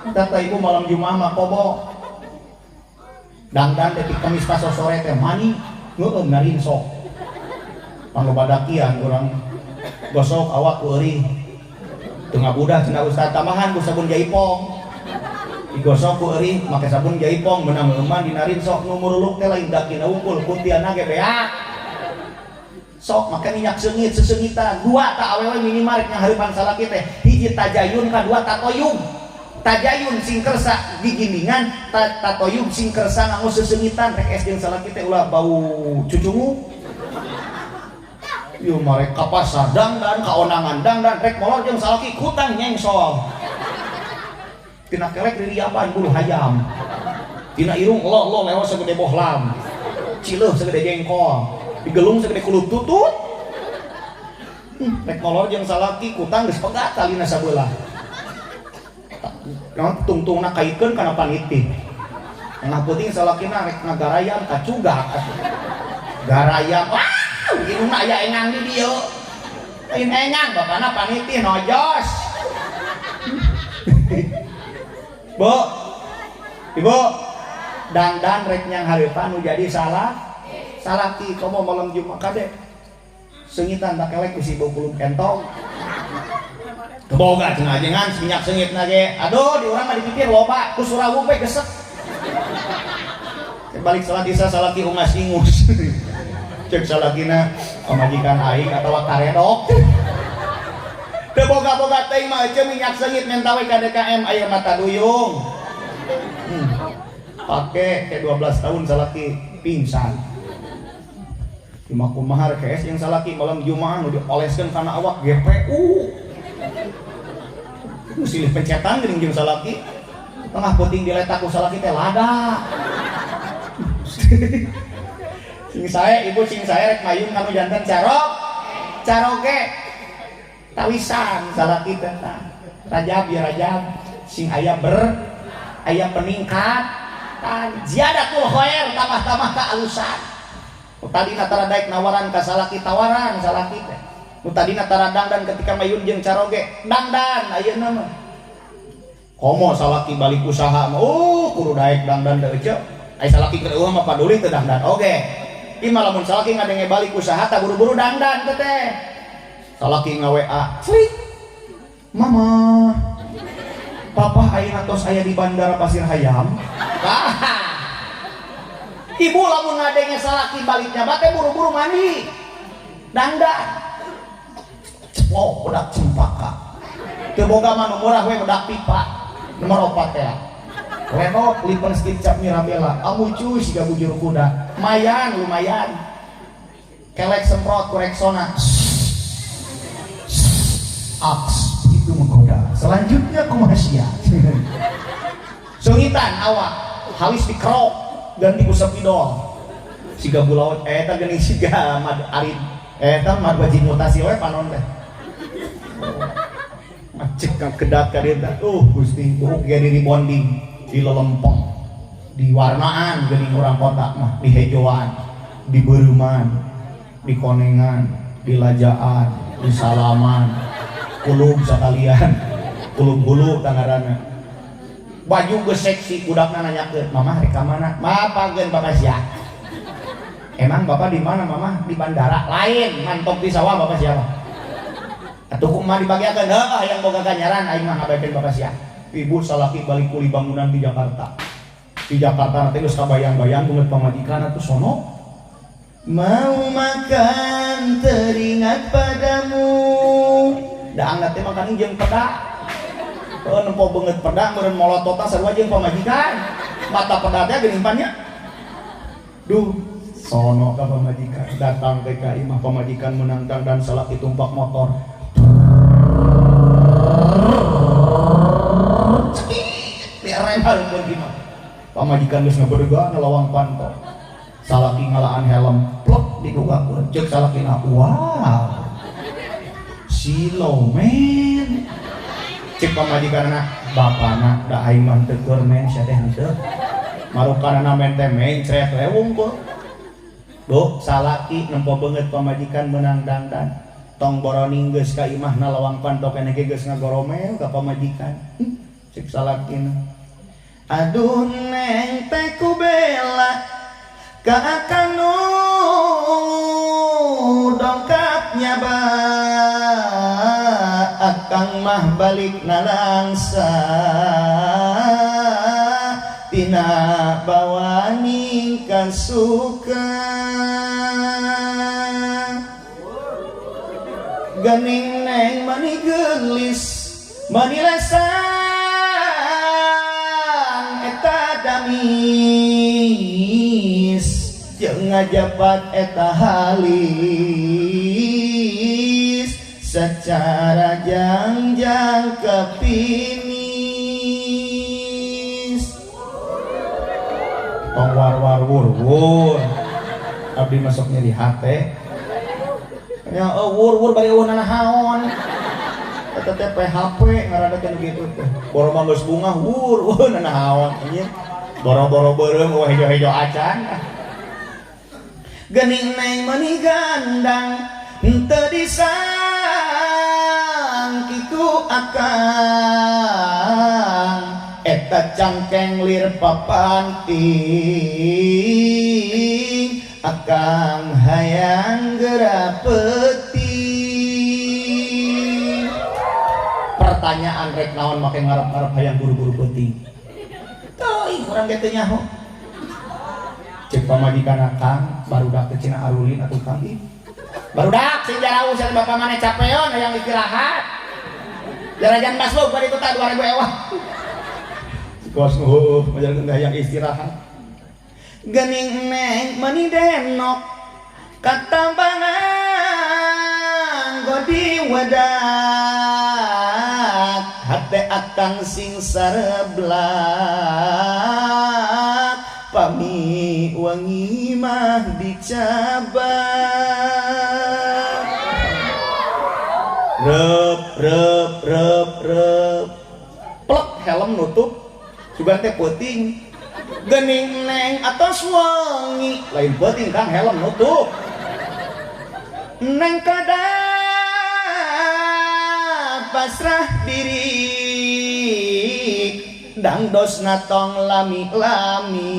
Kata ibu malam Jumaah mah kobo. Dangdan teh kemis ka sore teh mani ngeueum narinsok. Pangloba dakian urang gosok awak ku euring. Teu ngabudah cenah ustaz tambahan ku sabun jaipong. Digosok ku euring make sabun jaipong meunang ngeueuman dina rinsok nu muruluk teh lain dakina unggul kuntiana ge beak. Sok make minyak seungit seseungitan. Dua ta awewe minimal rek nyanghareupan salaki teh. Hiji tajayun kadua tatoyum. Tajayun sing kersa gigindingan, tatoyum sing kersa nganggo seseungitan rek es jeung salaki teh ulah bau cucungu. Ieu mah rek ka pasar dangdan ka onangan dangdan rek molor jeung salaki kutang nyengsol. Tina kelek ririapan bulu hayam. Tina irung lo-lo lewat segede bohlam. Cileuh segede jengkol. Digelung segede kulub tutut. Rek molor jeung salaki kutang geus pegat talina sabelah. Naon tungtungna kaitkeun kana panitih. Tengah peuting salakina rek ngagarayam kacugak atuh. Garayam, wah, irungna aya engang di dieu. Lain engang bapana panitih nojos. Bu, ibu, dangdan rek nyanghareupan nu jadi salah. Salaki komo malam Jumat kade. Seungitan tak kelek bisi bau kulub entong. Boga cenah ajengan minyak seungit na ge. Aduh, di urang mah dipikir loba ku surawu we gesek. Balik salat isya salaki ungas ingus. Cek salakina pamajikan aing atawa karedok. Teu boga-boga teuing mah eceu minyak seungit menta we ka DKM aya mata duyung. Pake ke 12 tahun salaki pingsan. Cuma kumaha rek hees jeung salaki malam Jumaah nu dioleskeun kana awak GPU. Nu silih pencetan geuning jeung salaki. Tengah peuting diletak ku salaki teh lada. Sing sae ibu sing sae rek mayung kanu janten carok. Caroge. Tawisan salaki teh tah. Rajab ya Rajab sing aya ber aya peningkatan ziyadatul khair tambah-tambah kaalusan. Nu tadina tara daek nawaran ka salaki tawaran salaki teh. Nu tadina tara dangdan ketika mayun jeung caroge dangdan ayeuna mah. Komo salaki balik usaha mah kudu daek dangdan deui ceu. Ai salaki keur eueuh mah paduli teu dangdan oge. Ieu mah lamun salaki ngadenge balik usaha tah buru-buru dangdan teh teh. Salaki nga-WA, "Clik. Mama, papa ayeuna tos aya di bandara Pasir Hayam." Ibu lamun ngadenge salaki baliknya bate buru-buru mandi. Dangdan. Ceplok bedak cempaka. Teu boga mah nu murah we bedak pipa. Nomor 4 teh. Lenok lipstick cap Mirabella, amucu siga bujur kuda. Mayan lumayan. Kelek semprot ku Rexona. Aks itu menggoda. Selanjutnya kumaha sia. Seungitan awak, halis dikerok ganti ku spidol. Siga bulaut eta geuning siga mad arid. Eta mah wajib mutasi we panon teh. Macek ka kedat ka dieu teh. Gusti, ge di rebonding, di lelempeng, di warnaan geuning urang kota mah, di hejoan, di beureuman, di konengan, di lajaan, di salaman. Kulub sekalian, kulub hulu tangarana. Baju geus seksi, budakna nanyakeun, "Mama rek ka mana?" "Mapageun bapak sia." "Emang bapak di mana, Mama?" "Di bandara." "Lain, mantok di sawah bapak siapa?" Atuh kumaha dibagiakeun? "Heuh, hayang boga ganjaran aing mah ngabaikeun bapak sia." Ibu salaki balik kuli bangunan di Jakarta. Di Jakarta nanti geus kabayang-bayang beungeut pamajikan atuh sono. Mau makan teringat padamu. Daang teh makan jeung peda. Heuh nempo beungeut peda meureun molototna sarua jeung pamajikan. Mata peda teh geuning pan nya. Duh, sono ka pamajikan. Datang teh ka imah pamajikan meunang dangdan salaki tumpak motor. Cekik, direm hareupeun imah. Pamajikan geus ngabedegan lawang panto. Salaki ngalaan helm, plek dibukakeun. Ceuk salakina, "Wow. Silo men." Cek pamajikanna, "Bapana da aing mah teu keur men sia teh henteu." Marukanana men teh mencret we wungkul. Duh, salaki nempo beungeut pamajikan meunang dangdan. Tong boroning geus ka imahna lawang panto keneh ge geus ngagoromel ka pamajikan. Cek salakina, "Aduh neng teh ku bela ka akang nu dongkapnya ba akang mah balik nalangsa tina bawaning kasuka ganing neng mani geulis mani lesang eta damis jeung ngajabat eta halis secara jangjang kepinis." Tong war war wur wur. Abdi masuk nyeri hate. Ya wur wur bari eueuh nanahaon. Eta teh PHP ngaranna teh nu kitu teh. Boro mah geus bungah wur wur nanahaon anjing. Boro-boro beureum eueuh hejo-hejo acan. Geuning neng mani gandang henteu disangki ku akang eta cangkeng lir papanting akang hayang geura peuting. Pertanyaan rek naon make ngarep-ngarep hayang buru-buru peuting. Teuing urang ge teu nyaho. Cek pamajikan akang barudak teh cenah arulin atuh kang ih. Barudak sing jarauh cenah bapak maneh capeon hayang istirahat. Jarajan maslub bari kota 2000 ewah. Kos heuh majalkeun hayang istirahat. Geuning neng mani denok katambangan godi wadak hate akang sing sareblak pami wangi mah dicabak. Rep rep rep rep. Plek helm nutup. Sugan teh peuting. Gening neng atos wangi. Lain peuting Kang helm nutup. Neng kada pasrah diri. Dangdosna tong lami-lami.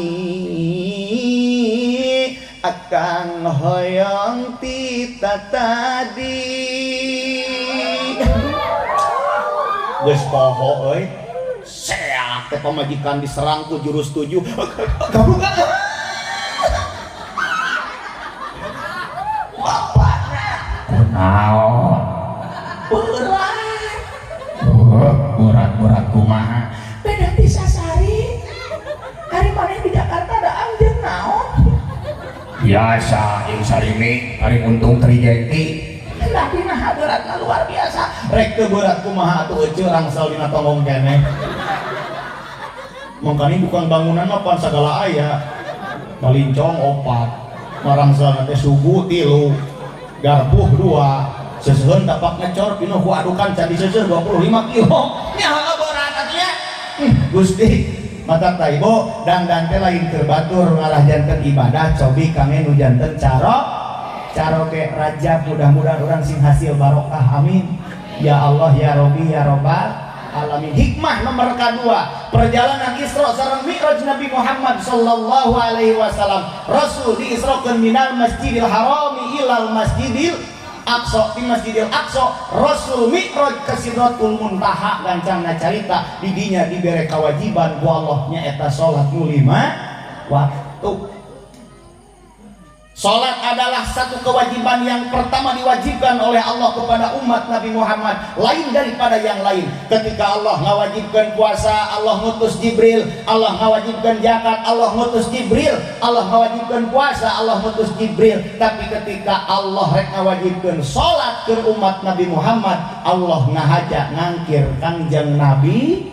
Akang hoyong tita tadi. Geus poho euy. Seak teh pamajikan diserang ku jurus 7. Gablug. Bapakna kunaon? Berat. Berat-berat kumaha? Beda ti sasari. Ari maneh di Jakarta da anjeun naon? Biasa jeung sarimi ari untung trijenti. Tapi nah beratna luar biasa. Rek teu berat kumaha atuh euceu rangsal dina tonggong keneh. Mangkani tukang bangunan mah pan sagala aya. Balincong 4, marangsalna teh sugu 3, garpuh 2, seseuheun tapak ngecor pinuh ku adukan candi seuseuh 25 kilo. Nya berat atuh. Gusti mata taibo dangdan teh lain keur batur ngalah janten ibadah cobi kange nu janten caroge rajab mudah-mudahan urang sing hasil barokah amin ya Allah ya Robi ya Robbal alamin. Hikmah nomor kedua perjalanan Isra sareng Mi'raj Nabi Muhammad sallallahu alaihi wasallam. Rasul diisrokeun minal Masjidil Harami ilal Masjidil Aqsa, di Masjidil Aqsa Rasul Mi'raj ke Sidratul Muntaha gancangna carita di dinya dibere kewajiban ku Allah nyaeta salat nu 5 waktu. Salat adalah satu kewajiban yang pertama diwajibkan oleh Allah kepada umat Nabi Muhammad, lain daripada yang lain. Ketika Allah ngawajibkan puasa, Allah ngutus Jibril. Allah ngawajibkan zakat, Allah ngutus Jibril. Allah ngawajibkan puasa, Allah ngutus Jibril. Tapi ketika Allah rek ngawajibkan salat ke umat Nabi Muhammad, Allah ngahaja ngangkir Kangjeng Nabi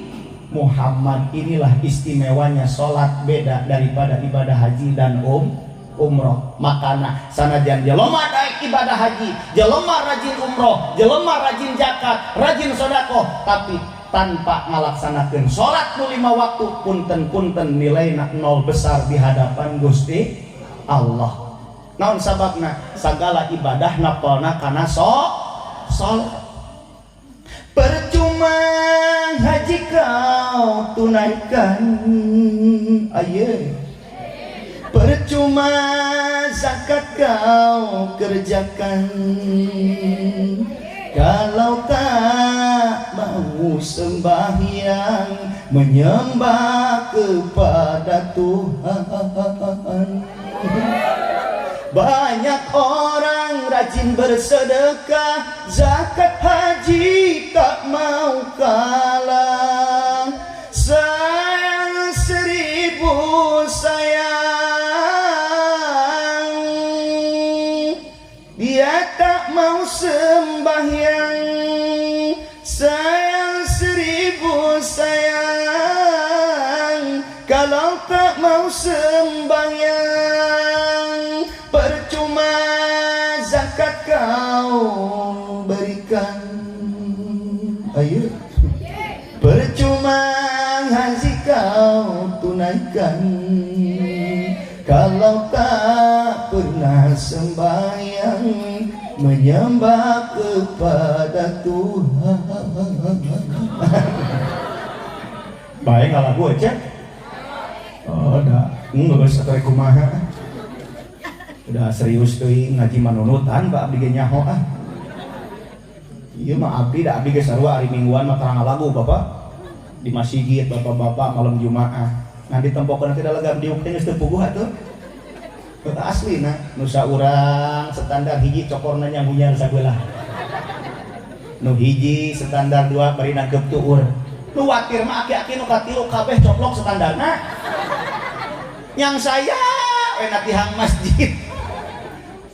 Muhammad. Inilah istimewanya salat beda daripada ibadah haji dan umroh. Makana sanajan jelema daek ibadah haji, jelema rajin umroh, jelema rajin zakat, rajin sedekah, tapi tanpa ngalaksanakeun salat nu 5 waktu, punten-punten nilaina nol besar di hadapan Gusti Allah. Naon sababna? Sagala ibadah napalna kana salat. Percuma haji kau tunaikan, aye. Percuma zakat kau kerjakan, kalau tak mau sembahyang menyembah kepada Tuhan. Banyak orang rajin bersedekah, zakat haji tak mau kalah. Sayang seribu sayang, dia tak mau sembahyang. Sayang seribu sayang, kalau tak mau sembahyang. Percuma zakat kau berikan, ayo. Percuma haji kau tunaikan, kalau tak pernah sembahyang menyembah kepada Tuhan. Baik kalau gue cek. Oh, dah enggak usah kumaha. Udah serius teuing ngaji manunutan Pak abdi ge nyaho ah. Ieu mah abdi da abdi ge sarua ari mingguan mah tarang lagu Bapak. Di masjid bapak-bapak malam Jumaah. Nanti tempokeun teh da legam diuk teh geus teu puguh atuh. Asli nah, nu saurang standar hiji cokorna nyanggunyar sabelah. Nu hiji standar 2 bari nangkep tuur. Nu watir mah aki-aki nu katilu kabeh coplok standarna. Yang saya enak di hang masjid.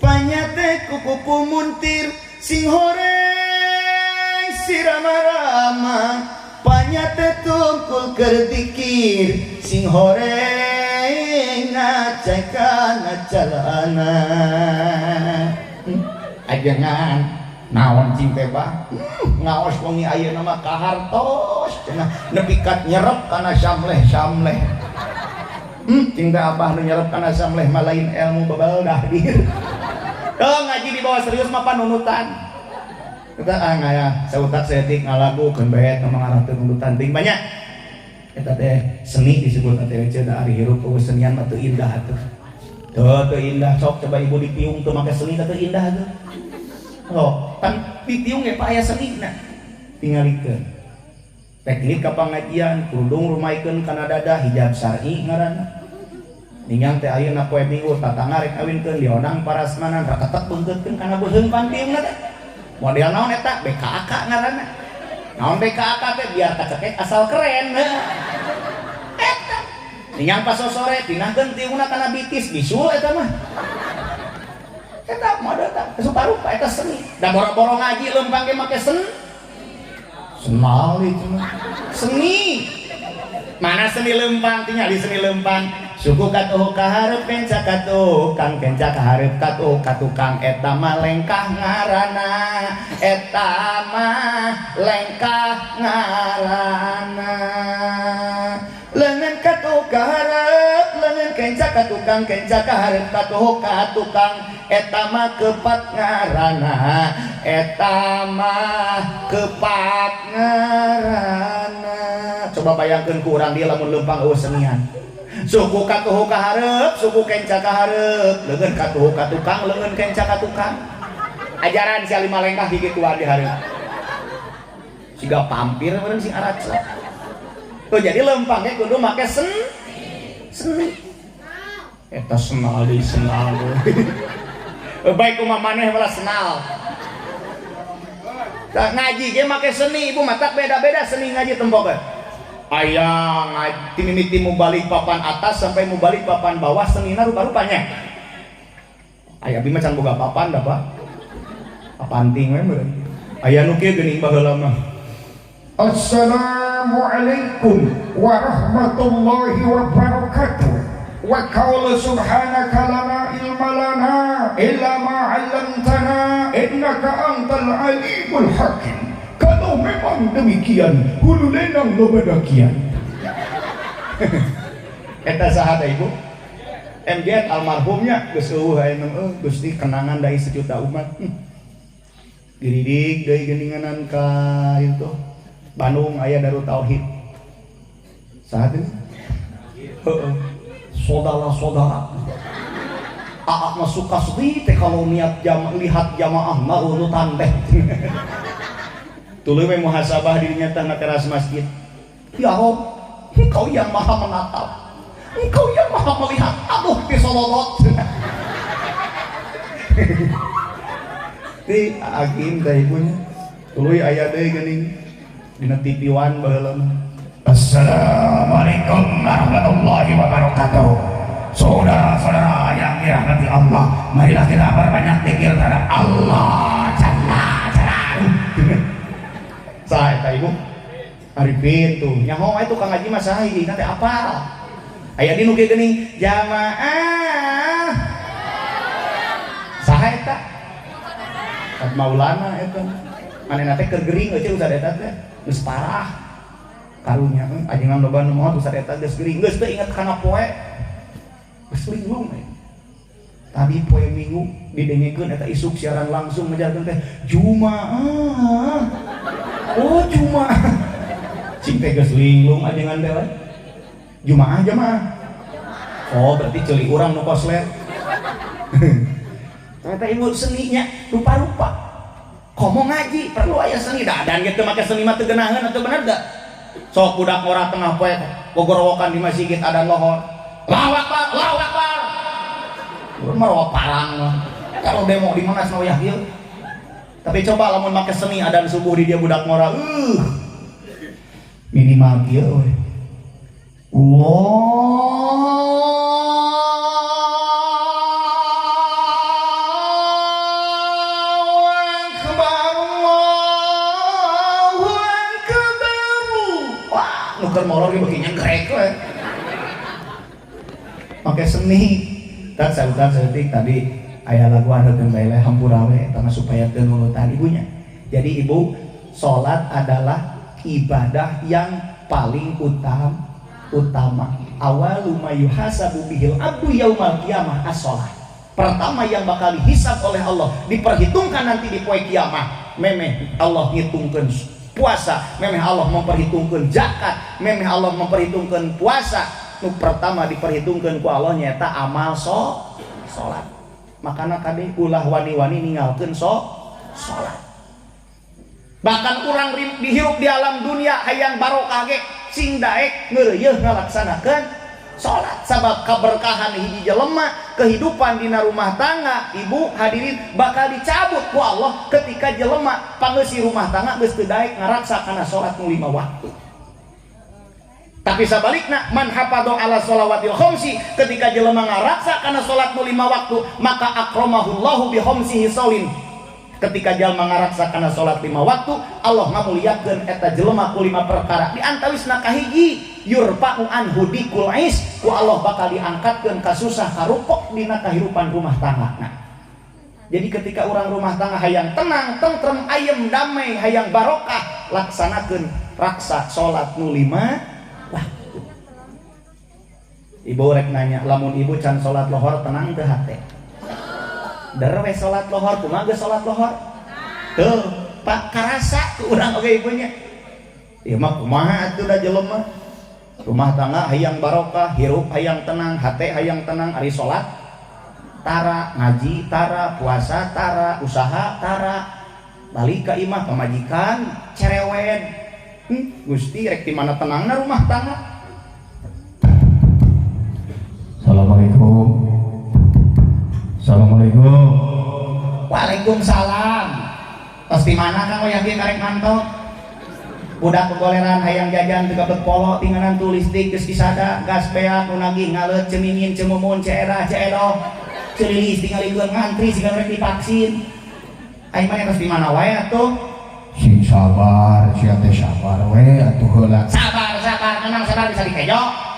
Panyate kukupu muntir sing horeng sirama-rama. Panyate tungkul kerdikir sing horeng ngacai kana calana. Ajengan Naon cing teh bah? Ngaos wengi ayeuna mah kahartos cenah nepi ka nyerep kana samleh-samleh. Cing teh abah nu nyerep kana samleh mah lain ilmu babal dahdir. Tuh ngaji dibawa serius mah panunutan. Kita ah ngaya sautak saeutik ngalagukeun bae teu mangarah teu nunutan ting banyak. Eta teh seni disebut teh da ari hirup eueuh senian mah teu indah atuh. Teu indah sok coba ibu ditiung teu make seni teu indah atuh. Oh, pan ditiung ge Pak aya senina. Tingalikeun. Teknik ka pangajian, kerudung rumaikeun kana dada hijab syar'i ngaranna. Ningang teh ayeuna poe Minggu tatangga rek kawinkeun diondang parasmanan raketek beungkeutkeun kana beuheung pantiungna teh. Model naon eta? BKAK ngaranna. Naon BKAK teh biar kacekek asal keren. Eta. Ningang pas sore pinahkeun tiungna kana bitis bisul eta mah. Eta model eta rupa-rupa eta seni. Da boro-boro ngaji leumpang ge make sen. Senal itu mah. Seni. Mana seni leumpang tingali seni leumpang. Suku katuh kahareup kenca katukang kenca kahareup katuh katukang eta mah lengkah ngaranna. Eta mah lengkah ngaranna. Leungeun katuh kahareup leungeun kenca katukang kenca kahareup katuh katukang eta mah kepat ngaranna. Eta mah kepat ngaranna. Coba bayangkeun ku urang dieu lamun leumpang eueuh senian. Suku katuhu kahareup, suku kenca kahareup, leungeun katuhu katukang, leungeun kenca katukang. Ajaran si lima lengkah gigituan di hareup. Siga pampir meureun sing araclak. Tuh jadi leumpang ge kudu make seni. Eta senal deui senal. Baik kumaha maneh malah senal. Tah ngaji ge make seni, ibu matak beda-beda seni ngaji tempo ge. Aya ngaji mimiti mubalik papan atas sampai mubalik papan bawah senina rupa-rupanya. Aya abi mah can boga papan da Pak. Papan ting we meureun. Aya nu kieu geuning baheula mah. Assalamualaikum warahmatullahi wabarakatuh. Wa qala subhanaka la ilma lana illa ma 'allamtana innaka antal alimul hakim. Kalau memang demikian, hulu lenang loba dakian. Eta saha teh ibu? MG almarhumnya geus eueuh aya nu Gusti kenangan dari sejuta umat. Diridik deui geuninganan ka itu Bandung aya Darut Tauhid. Saha teh? Heeh. Saudara-saudara. Aak mah suka sedih teh kalau niat jamaah lihat jamaah marunutan teh. Tuluy we muhasabah dirinya teh na teras masjid. Ya Rob, Engkau yang maha menatap, Engkau yang maha melihat. Aduh disololot. Di agim teh ibunya. Tuluy aya deui geuning dina TV One baheula mah. Assalamualaikum warahmatullahi wabarakatuh. Saudara-saudara yang dirahmati Allah, marilah kita berbanyak zikir terhadap Allah Jalla Jalaluhu. Saha eta ibu? Arifin tuh. Nyaho aya tukang ngaji mah saha hijina teh apal. Aya di nu kieu geuning jamaah. Saha eta? Kad Maulana eta. Manehna teh keur gering eueuh ustad eta teh. Geus parah. Karunya ajengan loba nu maot ustad eta geus gering. Geus teu inget kana poe. Geus linglung we. Tadi poe Minggu didengekeun eta isuk siaran langsung ngajarkeun teh Jumaah. Oh Jumaah. Cing teh geus linglung ajengan teh we. Jumaah jamaah. Oh berarti ceuli urang nu koslet. Ternyata ibu seninya rupa-rupa. Komo ngaji perlu aya seni da adan ge teu make seni mah teu geunaheun atuh bener da. Sok budak ngora tengah poe gogorowokan di masjid adan lohor. Allahu Akbar, Allahu Akbar. Urang mah rawa parang mah. Kalau demo di mana cenah wayah ieu. Tapi coba lamun make seni adan subuh di dia budak ngora, minimal kieu we. Allahu Akbar, Allahu Akbar. Wah, nu keur molor ge beuki nyegrek we. Make seni. Tan sautan saeutik tadi Aya laguan heukeun bae lah, hampura we eta mah supaya teu nulutan ibunya. Jadi ibu, salat adalah ibadah yang paling utama. Awalu ma yuhasabu bihil abdu yaumal qiyamah as-shalah. Pertama yang bakal dihisab oleh Allah, diperhitungkan nanti di poe kiamah. Memeh Allah ngitungkeun puasa, memeh Allah memperhitungkan zakat, memeh Allah memperhitungkan puasa. Nu pertama diperhitungkan ku Allah nyaeta amal salat. Makana kade ulah wani-wani ninggalkeun salat. Bahkan urang dihirup di alam dunia hayang barokah ge sing daek ngeureuyeuh ngalaksanakeun salat, sabab kaberkahan hiji jelema kehidupan dina rumah tangga, ibu hadirin, bakal dicabut ku Allah ketika jelema pangeusi rumah tangga geus teu daek ngaraksa kana salat nu 5 waktu. Tapi sabalikna, man hafadha ala sholawatil khamsi, ketika jelema ngaraksa kana salat nu 5 waktu, maka akramahullahu bi khamsi hisalin. Ketika jalma ngaraksa kana salat 5 waktu, Allah ngamuliakeun eta jelema ku 5 perkara. Di antawisna kahiji, yurfa'u anhu dikul ais, ku Allah bakal diangkatkeun kasusah karupok dina kahirupan rumah tangga. Nah, jadi ketika orang rumah tangga hayang tenang, tentrem, ayem, damai, hayang barokah, laksanakeun raksa salat nu 5 waktu. Ibu rek nanya, lamun ibu can salat lohor tenang teu hate? Der we salat lohor, kumaha geus salat lohor? Tuh, Pak, karasa ku urang oge ibunya. Ieu mah kumaha atuh da jelema? Rumah tangga hayang barokah, hirup hayang tenang, hate hayang tenang, ari salat tara, ngaji tara, puasa tara, usaha tara. Balik ka imah pamajikan cerewet. Gusti rek di mana tenangna rumah tangga? Assalamualaikum. Assalamualaikum. Waalaikumsalam. Tos di mana Kang wayah kieu karek mantok? Budak pegoleran hayang jajan teu gableg polo tinganan tuh listrik geus disada, gas beak nu nagih ngaleut cemingin cemumun ceerah ceedoh. Celilis tingalikeun ngantri siga rek divaksin. Aing mah tos di mana wae atuh? Sing sabar, sia teh sabar we atuh heula. Sabar, sabar, memang sabar bisa dikejo.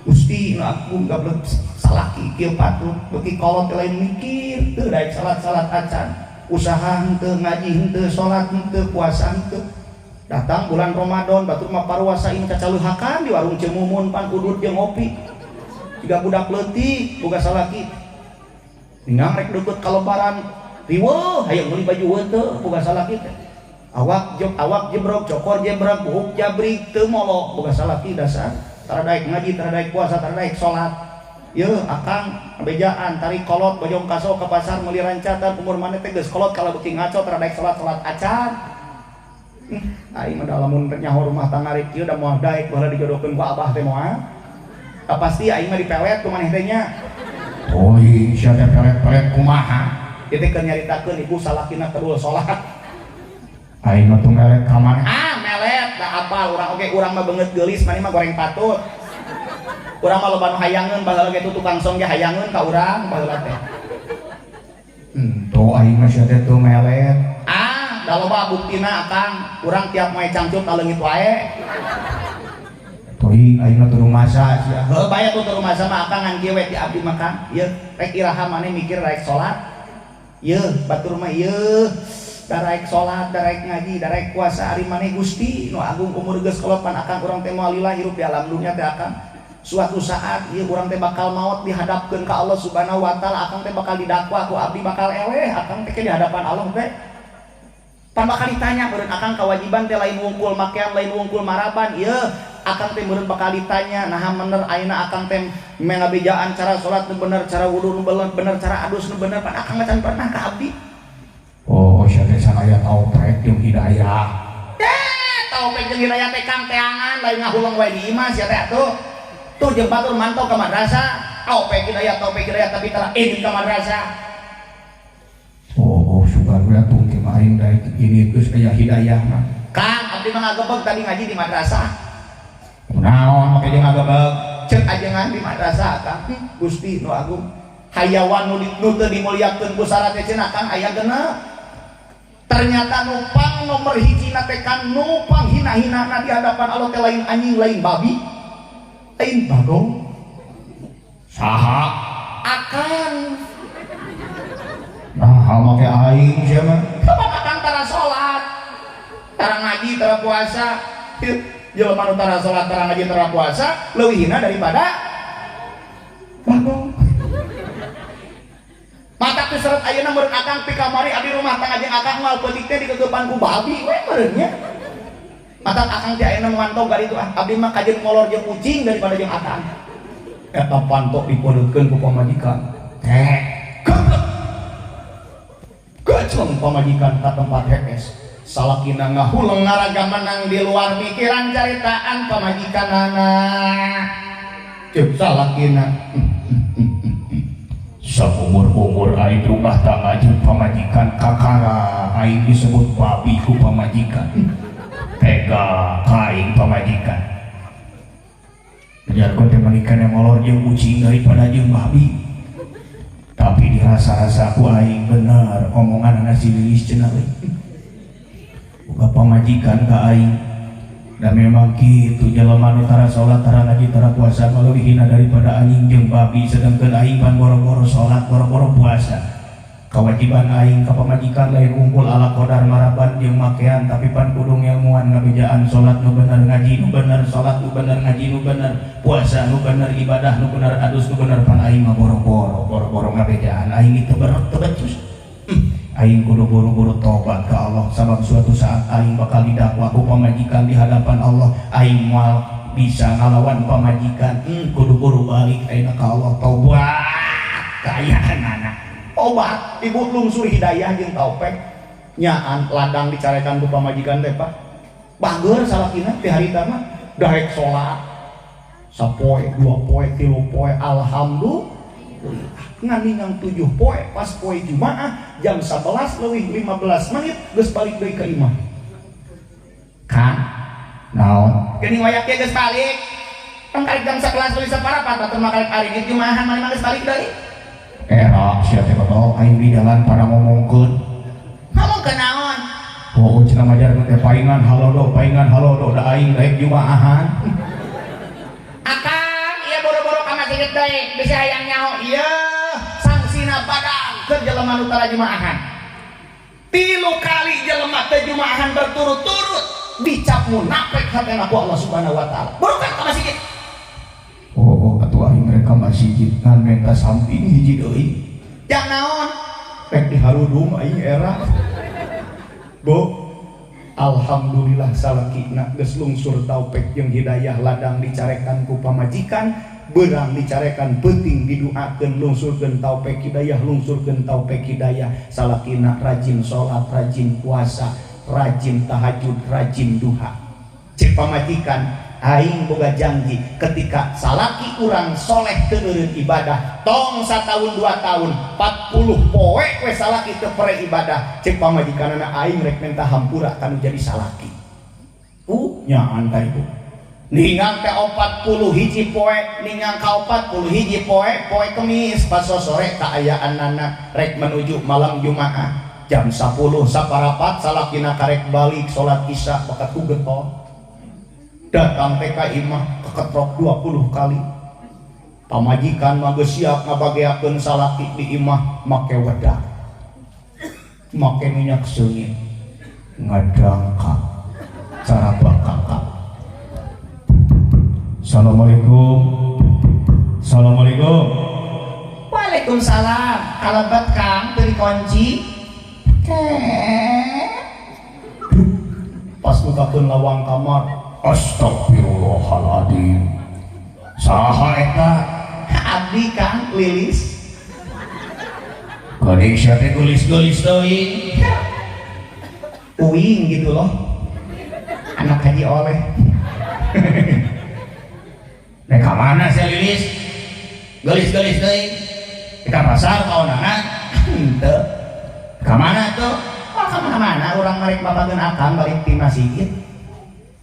Gusti, nu aku gablek salaki kieu patut beuki kolot lain mikir teu daek salat-salat acan. Usaha henteu, ngaji henteu, salat henteu, puasa henteu. Datang bulan Ramadan, batur mah paruasa ini cacaleuhakan di warung Cemumun pan udut jeung ngopi. Jiga budak leutik boga salaki. Ningang rek deukeut ka lebaran, riweuh hayang meuli baju henteu boga salaki teh. Awak jog awak jebrok, cokor jebrok, buhuk jabrik teu molo boga salaki dasar. Tara daek ngaji, tara daek puasa, tara daek salat. Yeuh akang bejaan tarik kolot bojong kaso ke pasar meuli rancatan umur maneh teh geus kolot kalau beuki ngaco tara daek salat-salat acan. Aing mah lamun nyaho rumah tangga rek kieu da moal daek baheula dijodohkeun ku abah teh moal. Da pasti aing mah dipelet ku maneh teh nya. Oi, sia teh pelet-pelet kumaha? Ieu teh keur nyaritakeun ibu salakina kedul salat. Aing mah tuh melet ka maneh. Ah, melet da apal urang oge, urang mah beungeut geulis, maneh mah goreng patut. Urang mah loba nu hayangeun baheula ge tukang song ge hayangeun ka urang baheula teh. Tuh aing mah sia teh tuh melet. Ah, da loba buktina akang, urang tiap moe cangcut leungit wae. Teuing aing mah teu masa sia. Heuh bae tuh teu masa mah akang ngan kieu we ti abdi mah Kang. Ieu rek iraha maneh mikir rek salat. Ieu batur mah ieu daraek salat, daraek ngaji, daraek puasa ari maneh Gusti nu agung umur geus kolot pan akang urang teh moal lila hirup di alam dunia teh akang. Suatu saat ieu urang teh bakal maot dihadapkeun ka Allah Subhanahu wa taala, akang teh bakal didakwa ku abdi bakal eleh, akang teh di hadapan Allah teh. Pan bakal ditanya meureun akang kewajiban teh lain wungkul makean, lain wungkul maraban, ieu akang teh meureun bakal ditanya naha mener ayeuna akang teh mengabejaan cara salat nu bener, cara wudu nu bener, cara adus nu bener, pan akang macan pernah ka abdi. Oh, sia teh sanaya taufik jeung hidayah. Taufik jeung hidayah teh kang teangan lain ngahuleng wae di imah sia teh atuh. Tuh jeung batur mantau ka madrasah, taufik hidayah, taufik hidayah tapi tara indit ka madrasah. Oh, sugan we atuh ke mah aing daek ini geus aya hidayah mah. Kang, abdi mah ngagebeg tadi ngaji di madrasah. Kunaon make jeung ngagebeg? Cek ajengan di madrasah Kang. Gusti nu agung. Hayawan nu teu dimuliakeun ku syarat teh cenah Kang aya genep. Ternyata nupang nomor hiji na teh kan nupang hina-hinana di hadapan Allah teh lain anjing, lain babi, lain bagong. Saha? Akang. Nah make aing sia mah. Kapan akang tara salat? Tara ngaji, tara puasa. Jelema nu tara salat, tara ngaji, tara puasa leuwih hina daripada bagong. Mata teu seret ayeuna meureun akang pikamari abdi rumah tangga jeung akang moal peutik teh dikegepan ku babi we meureun nya. Mata akang teh ayeuna mantau ka ditu ah abdi mah kajeun molor jeung kucing daripada jeung akang. Eta pantok dipereutkeun ku pamajikan. Teh geblek. Gecleng pamajikan ka tempat hees. Salakina ngahuleng ngaraga menang di luar pikiran caritaan pamajikanana. Ceuk salakina. Saumur-umur aing rumah tangga jeung pamajikan kakara aing disebut babi ku pamajikan. Tega ka aing pamajikan. Biarkeun teh menikah yang molor jeung kucing daripada jeung babi. Tapi dirasa-rasa ku aing bener omongan si Lilis cenah euy. Boga pamajikan ka aing. Dan memang kitu jelema nu tara salat, tara ngaji, tara puasa mah leuwih hina daripada anjing jeung babi, sedangkeun aing pan boro-boro salat, boro-boro puasa. Kewajiban aing ka pamajikan lain unggul ala qadar maraban jeung makean, tapi pan kudu ngelmuan ngabejaan salat nu bener, ngaji nu bener, salat nu bener, ngaji nu bener, puasa nu bener, ibadah nu bener, adus nu bener, pan aing mah boro-boro, boro-boro ngabejaan aing itu berat teu becus. Aing kudu buru-buru tobat ke Allah sabab suatu saat aing bakal didakwa ku pamajikan di hadapan Allah. Aing moal bisa ngalawan pamajikan. Kudu buru balik aing ka Allah tobat kayaanana. Tobat ibu lungsur hidayah jeung taufik nyaan ladang dicarekan ku pamajikan teh Pak. Bager salakina ti harita mah daek salat sapoe dua poe tilu poe alhamdulillah. Ngan ningang 7 poe pas poe Jumaah jam 11:15 geus balik deui ka imah. Kang, naon? Geuning waya kieu geus balik. Tong karek jam 11:15 atuh mah karek ari Jumaahan maneh mah geus balik deui. Era sia teh bawa aing di jalan pada ngomongkeun. Ngomongkeun naon? Oh, cenah majarkeun teh paingan halodo da aing daek Jumaahan. Akang, ieu boro-boro ka masjid deui, bisa hayang nyaho ieu sangsina badang keur jelema nu tara Jumaahan. 3 kali jelema teu Jumaahan berturut-turut dicap munafik hatena ku Allah Subhanahu wa taala. Burukan ka masjid. Oh, atuh aing rek ka masjid ngan menta samping hiji deui. Jang naon? Rek diharudum aing era. Bu, alhamdulillah salakina geus lungsur taufik jeung hidayah ladang dicarekan ku pamajikan, beurang dicarekan peuting diduakeun lungsurkeun taufik hidayah, lungsurkeun taufik hidayah. Salakina rajin salat, rajin puasa, rajin tahajud, rajin duha. Cek pamajikan aing boga janji ketika salaki urang soleh teu eureun ibadah tong satahun 2 tahun 40 poe we salaki teu pere ibadah. Cek pamajikanana aing rek minta hampura kanu jadi salaki. Nyaan ta ibu. Ningang teh 41 poe, ningang ka 41 poe, poe Kemis pas sore kaayaanana rek menuju malam Jumaah jam 10:15 salakina karek balik salat Isya bakat ku getol. Datang teh ka imah keketrok 20 kali. Pamajikan mah geus siap ngabageakeun salaki di imah make wedak, make minyak seungit, ngadangkak cara bakakak. Assalamualaikum. Assalamualaikum. Waalaikumsalam. Kalebet Kang teu dikunci. Pas bukakeun lawang kamar, astagfirullahaladzim. Saha eta? Abdi Kang Lilis. Geuning sia teh geulis-geulis teuing. Uing gitu loh. Anak haji oleh. Nek ka mana sia Lilis? Geulis-geulis teuing. Ka pasar kaonana? Henteu. Ka mana tuh? Oh, ka mana-mana urang marek babageun akang balik ti masjid.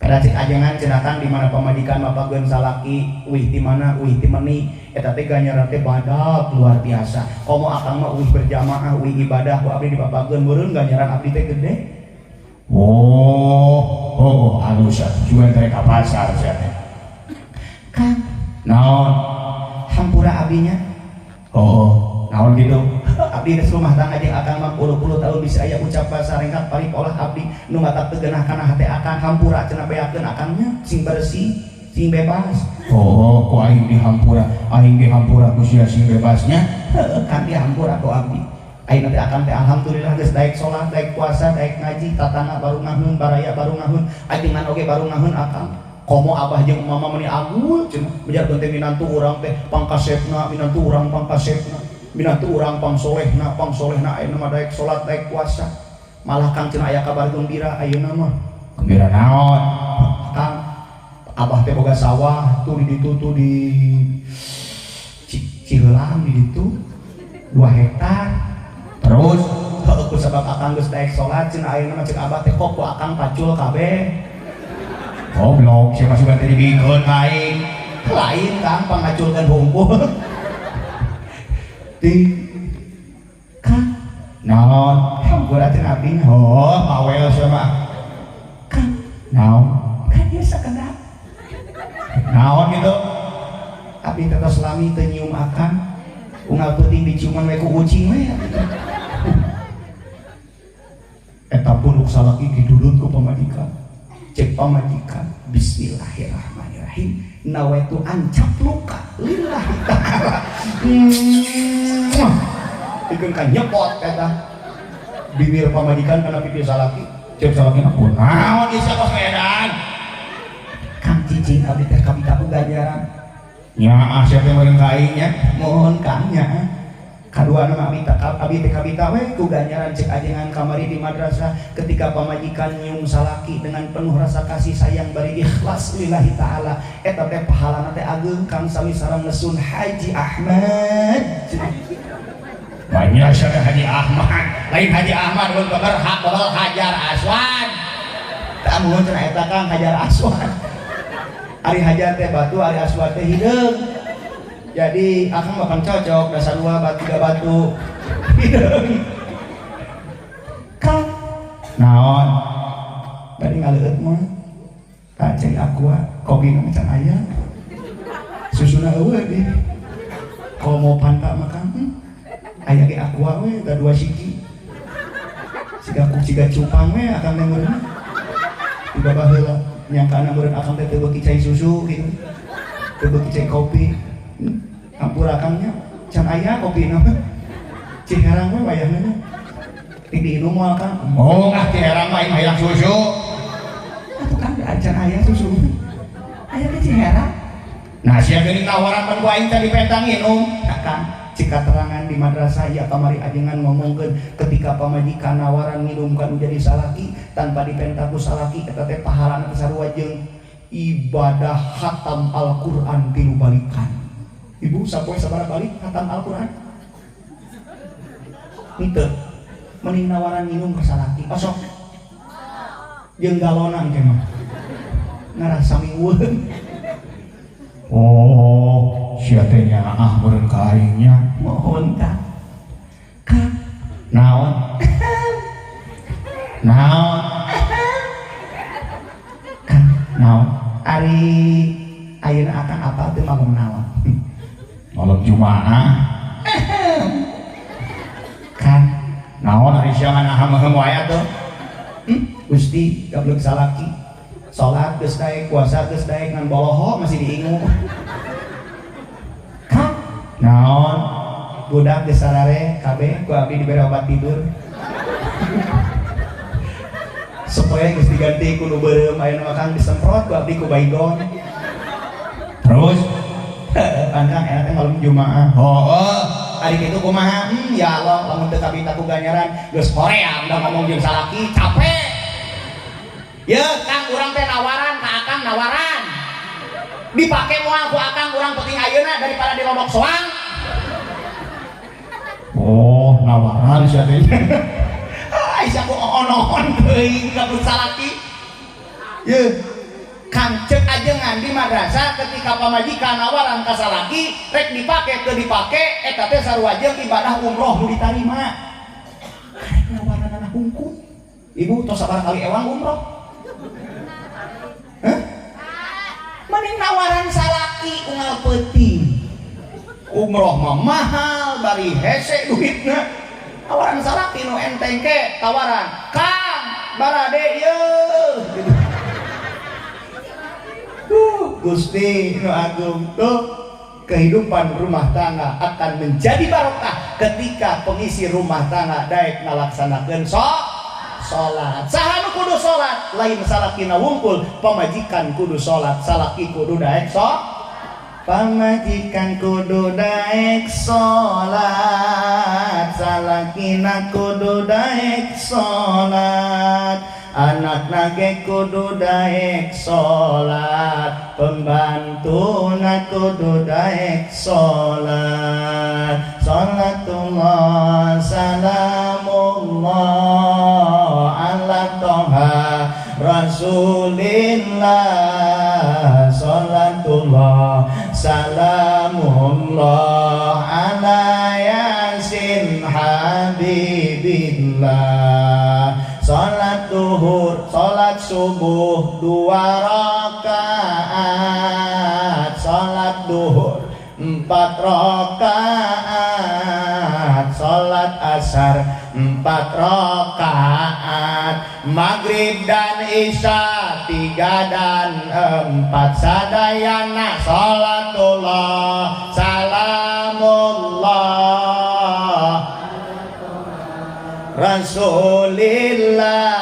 Kada cek ajengan cenah di mana pamajikan babageun salaki, uih ti mana, uih ti meni, eta teh ganjaran teh badak luar biasa. Komo akang mah uih berjamaah, uih ibadah ku abdi dibabageun meureun ganjaran abdi teh gede. Oh, halus atuh juga teh ka pasar sia teh. Kang, naon? Hampura abinya. Oh, naon gitu? Abdi Abdi geus rumah tangga jeung akang mah puluh-puluh tahun, bisa aya ucap basa rengkak pari polah abdi nu matak teu geunah kana hate akang, hampura cenah, beakeun akangnya sing bersih, sing bebas. Oh, ku aing dihampura, aing dihampura ku sia sing bebasnya. Heueuh kan, dihampura ku abdi. Ayeuna teh akang teh alhamdulillah geus daek salat, daek puasa, daek ngaji, tatangga baru ngahun, baraya baru ngahun, ajengan oge baru ngahun akang. Komo abah jeung mama meuni agul cenah, bejarkeun teh minantu urang teh pangkasepna, minantu urang pangkasepna, minantu urang pangsolehna, pangsolehna ayeuna mah daek salat, daek puasa. Malah Kang cenah aya kabar gembira ayeuna mah. Gembira naon? Kang, abah teh boga sawah tuh di ditu tuh di Ciheulang di ditu 2 hektar. Terus? Heueuh, ku sabab akang geus daek salat cenah ayeuna mah cek abah teh kok ku akang pacul kabeh. Goblok, sia masih ganti dibikeun ka aing. Lain Kang, pangaculkeun hungkul. Di Kang, Naon? Hampura cenah abdi. Oh, bawel sia mah. Kang, Naon? Kan ieu sakedap. Naon gitu? Abdi teh tos lami teu nyium akang. Unggal peuting diciuman we ku ucing we. Eta punduk salaki didudut ku pamajikan. Cek pamajikan, bismillahirrahmanirrahim. Nawaitu ancap luka lillahi ta'ala. Pikeun ka nyepot eta. Bibir pamajikan kana pipi salaki. Cek salaki aku. Naon ieu sia kos ngedan? Kang cicing abdi teh kabita ku ganjaran. Nya ah sia teh meureun ka aing nya. Mohon Kang nya. Kadua nama abdi tak abdi teh kabita we ku ganjaran cek ajengan kamari di madrasah ketika pamajikan nyium salaki dengan penuh rasa kasih sayang bari ikhlas lillahi ta'ala, eta teh pahalana teh ageung Kang, sami sareng ngesun Haji Ahmad. Banyak sia teh Haji Ahmad. Lain Haji Ahmad mun bener hak bakal Hajar Aswad. Tah muhun cenah eta Kang Hajar Aswad. Ari Hajar teh batu, ari Aswad teh hideung. Jadi akang bakal cocok dasar dua batu tiga batu hideung. Kang, Naon? Bari ngaleueut mah. Tah cai aqua, kopi nu can aya. Susuna eueuh di. Komo panta mah Kang. Aya ge aqua we da dua siki. Siga ku siga cupang we akang teh meureun. Tiba baheula nyangkana meureun akang teh teu beuki cai susu gitu. Teu beuki cai kopi. Hampura akangnya can aya kopi mah. Ciherang we wayahna nya. Ti diinum moal Kang. Oh, ah Ciherang mah aing hayang susu. Atuh Kang acan aya susu. Aya ke Ciherang. Nah, sia geuning tawaran pan ku aing teh dipentang nginum. Kang, cik katerangan di madrasah ya kamari ajengan ngomongkeun ketika pamajikan nawaran nginum ka nu jadi salaki tanpa dipenta ku salaki, eta teh pahalana teh sarua jeung ibadah khatam Al-Qur'an 3 balikan. Ibu sapoe sabaraha balik khatam Al-Qur'an? Henteu. Mending nawaran nginum ka salaki. Osok. Jeung galonan teh mah. Ngarasa minggueun. Oh, sia teh nyaah meureun ka aing nya. Mohon Kang. Kang, Naon? Naon? Kang, Naon? Ari ayeuna akang apal teu ngomong naon? Malam Jumaah. Kang, Naon ari sia nganaha meuheum wae atuh? Gusti gablek salaki. Salat geus daek, puasa geus daek, ngan boloho masih diingu. Kang, Naon? Budak geus sarare kabeh ku abdi dibere obat tidur. Supaya geus diganti ku nu beureum ayeuna mah Kang disemprot ku abdi ku baygon. Terus? Kang enak teh malam Jumaah. Oh, Ari kitu kumaha? Ya Allah, lamun teu kabita ku ganjaran geus hoream da ngomong jeung salaki capek. Ye, Kang, urang teh nawaran ka akang nawaran. Dipake moal ku akang urang penting ayeuna daripada dilodok soang. Oh, nawaran sia teh. Aisyah ku oonoon teuing ka salaki. Ye, Kang cek ajengan di madrasah ketika pamajikan nawaran ka salaki rek dipake teu dipake eta teh sarua jeung ibadah umroh nu ditarima. Karek nawaran anak hungkul. Ibu tos sabaraha kali ewang umroh? Hah? Mending nawaran salaki unggal peuting. Umroh mah mahal bari hese duitna. Tawaran salaki nu enteng ke tawaran Kang barade yeuh gitu. Duh, Gusti nu agung tuh kehidupan rumah tangga akan menjadi barokah ketika pengisi rumah tangga daek ngalaksanakeun salat. Saha nu kudu salat? Lain salakina wungkul, pamajikan kudu salat, salaki kudu daek pamajikan kudu daek salat, salakina kudu daek salat, anakna ge kudu daek salat, pembantuna kudu daek salat. Salatullah salamullah ala toha Rasulillah, salatullah salamullah ala yasin habibillah. Salat duhur, salat subuh 2 rakaat, salat duhur 4 rakaat, salat asar 4 rakaat, maghrib dan isya 3 dan 4, sadayana salatullah salamullah Rasulillah,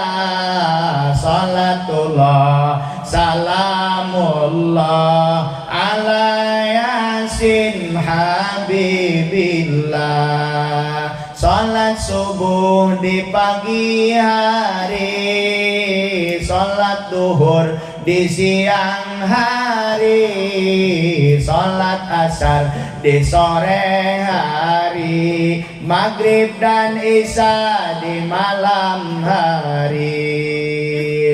salatullah salamullah ala yasin habibillah. Salat subuh di pagi hari, salat duhur di siang hari, salat asar di sore hari, maghrib dan isya di malam hari.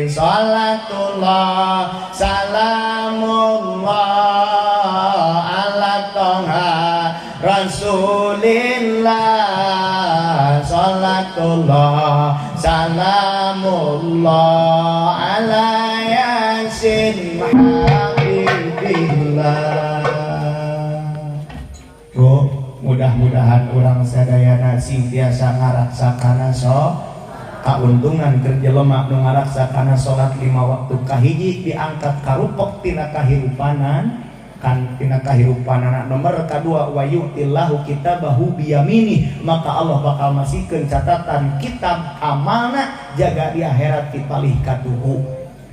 Salatullah salamullah ala toha Rasulillah, salatullah salamullah ala yasin habibillah. Bu, mudah-mudahan urang sadayana sing tiasa ngaraksa kana kauntungan kerja lemak nu ngaraksa kana salat 5 waktu kahiji diangkat karupok tina kahirupanan kan tina kahirupanana. Nomor kadua wa yu'tillahu kitabahu biyamini, maka Allah bakal masihkeun catatan kitab amalna jaga di akhirat dipalih katuhu.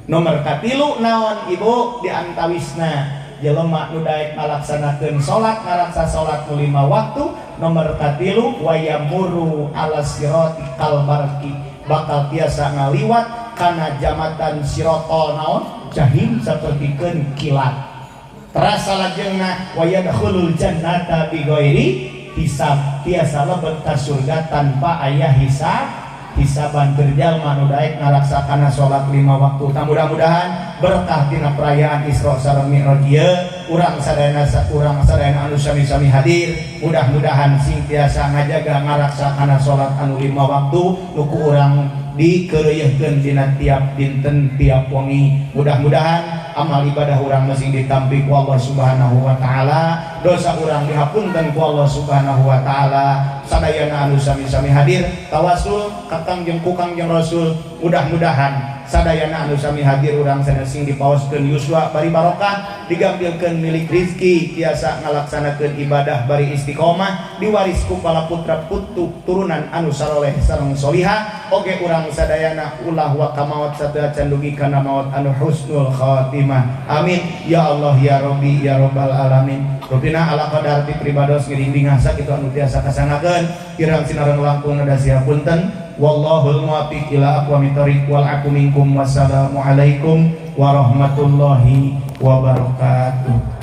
Nomor katilu naon ibu di antawisna jelema nu daek ngalaksanakeun salat ngaraksa salat nu 5 waktu. Nomor katilu wayamuru ala sirati kalbarki, bakal tiasa ngaliwat kana jamatan sirotol naon jahim sapertikeun kilat. Terasa lajengna wayadkhulul jannata bighairi hisab, tiasa lebet ka surga tanpa aya hisab hisaban. Kerjalma nu daek ngalaksanakeun salat 5 waktu. Tah mudah-mudahan berkah tina perayaan Isra sareng Mi'raj ieu urang sadayana anu sami-sami hadir mudah-mudahan sing tiasa ngajaga ngalaksanakeun salat anu 5 waktu nu ku urang dikeureuyeurkeun dina tiap dinten tiap wengi. Mudah-mudahan amal ibadah urang masing ditampi ku Allah Subhanahu wa taala, dosa urang dihapunten ku Allah Subhanahu wa taala. Sadayana anu sami-sami hadir tawasul ka Kangjeng ku Kangjeng Rasul, mudah-mudahan sadayana anu sami hadir urang sadaya sing dipaoskeun yuswa bari barokah, digambilkeun milik rizki, tiasa ngalaksanakeun ibadah bari istiqomah, diwaris ku para putra putu turunan anu saloleh sareng solihah. Oge urang sadayana ulah wa kamaot sateuacan dugi kana maot anu husnul khatimah. Amin ya Allah ya Rabbi ya Rabbal alamin. Rupina ala qadar ti pribados ngiring bingah sakitu anu tiasa kasanakeun kirang sinareng langkung nada punten. Wallahul muwaffiq ila aqwamit thoriq wal afu minkum. Wassalamualaikum warahmatullahi wabarakatuh.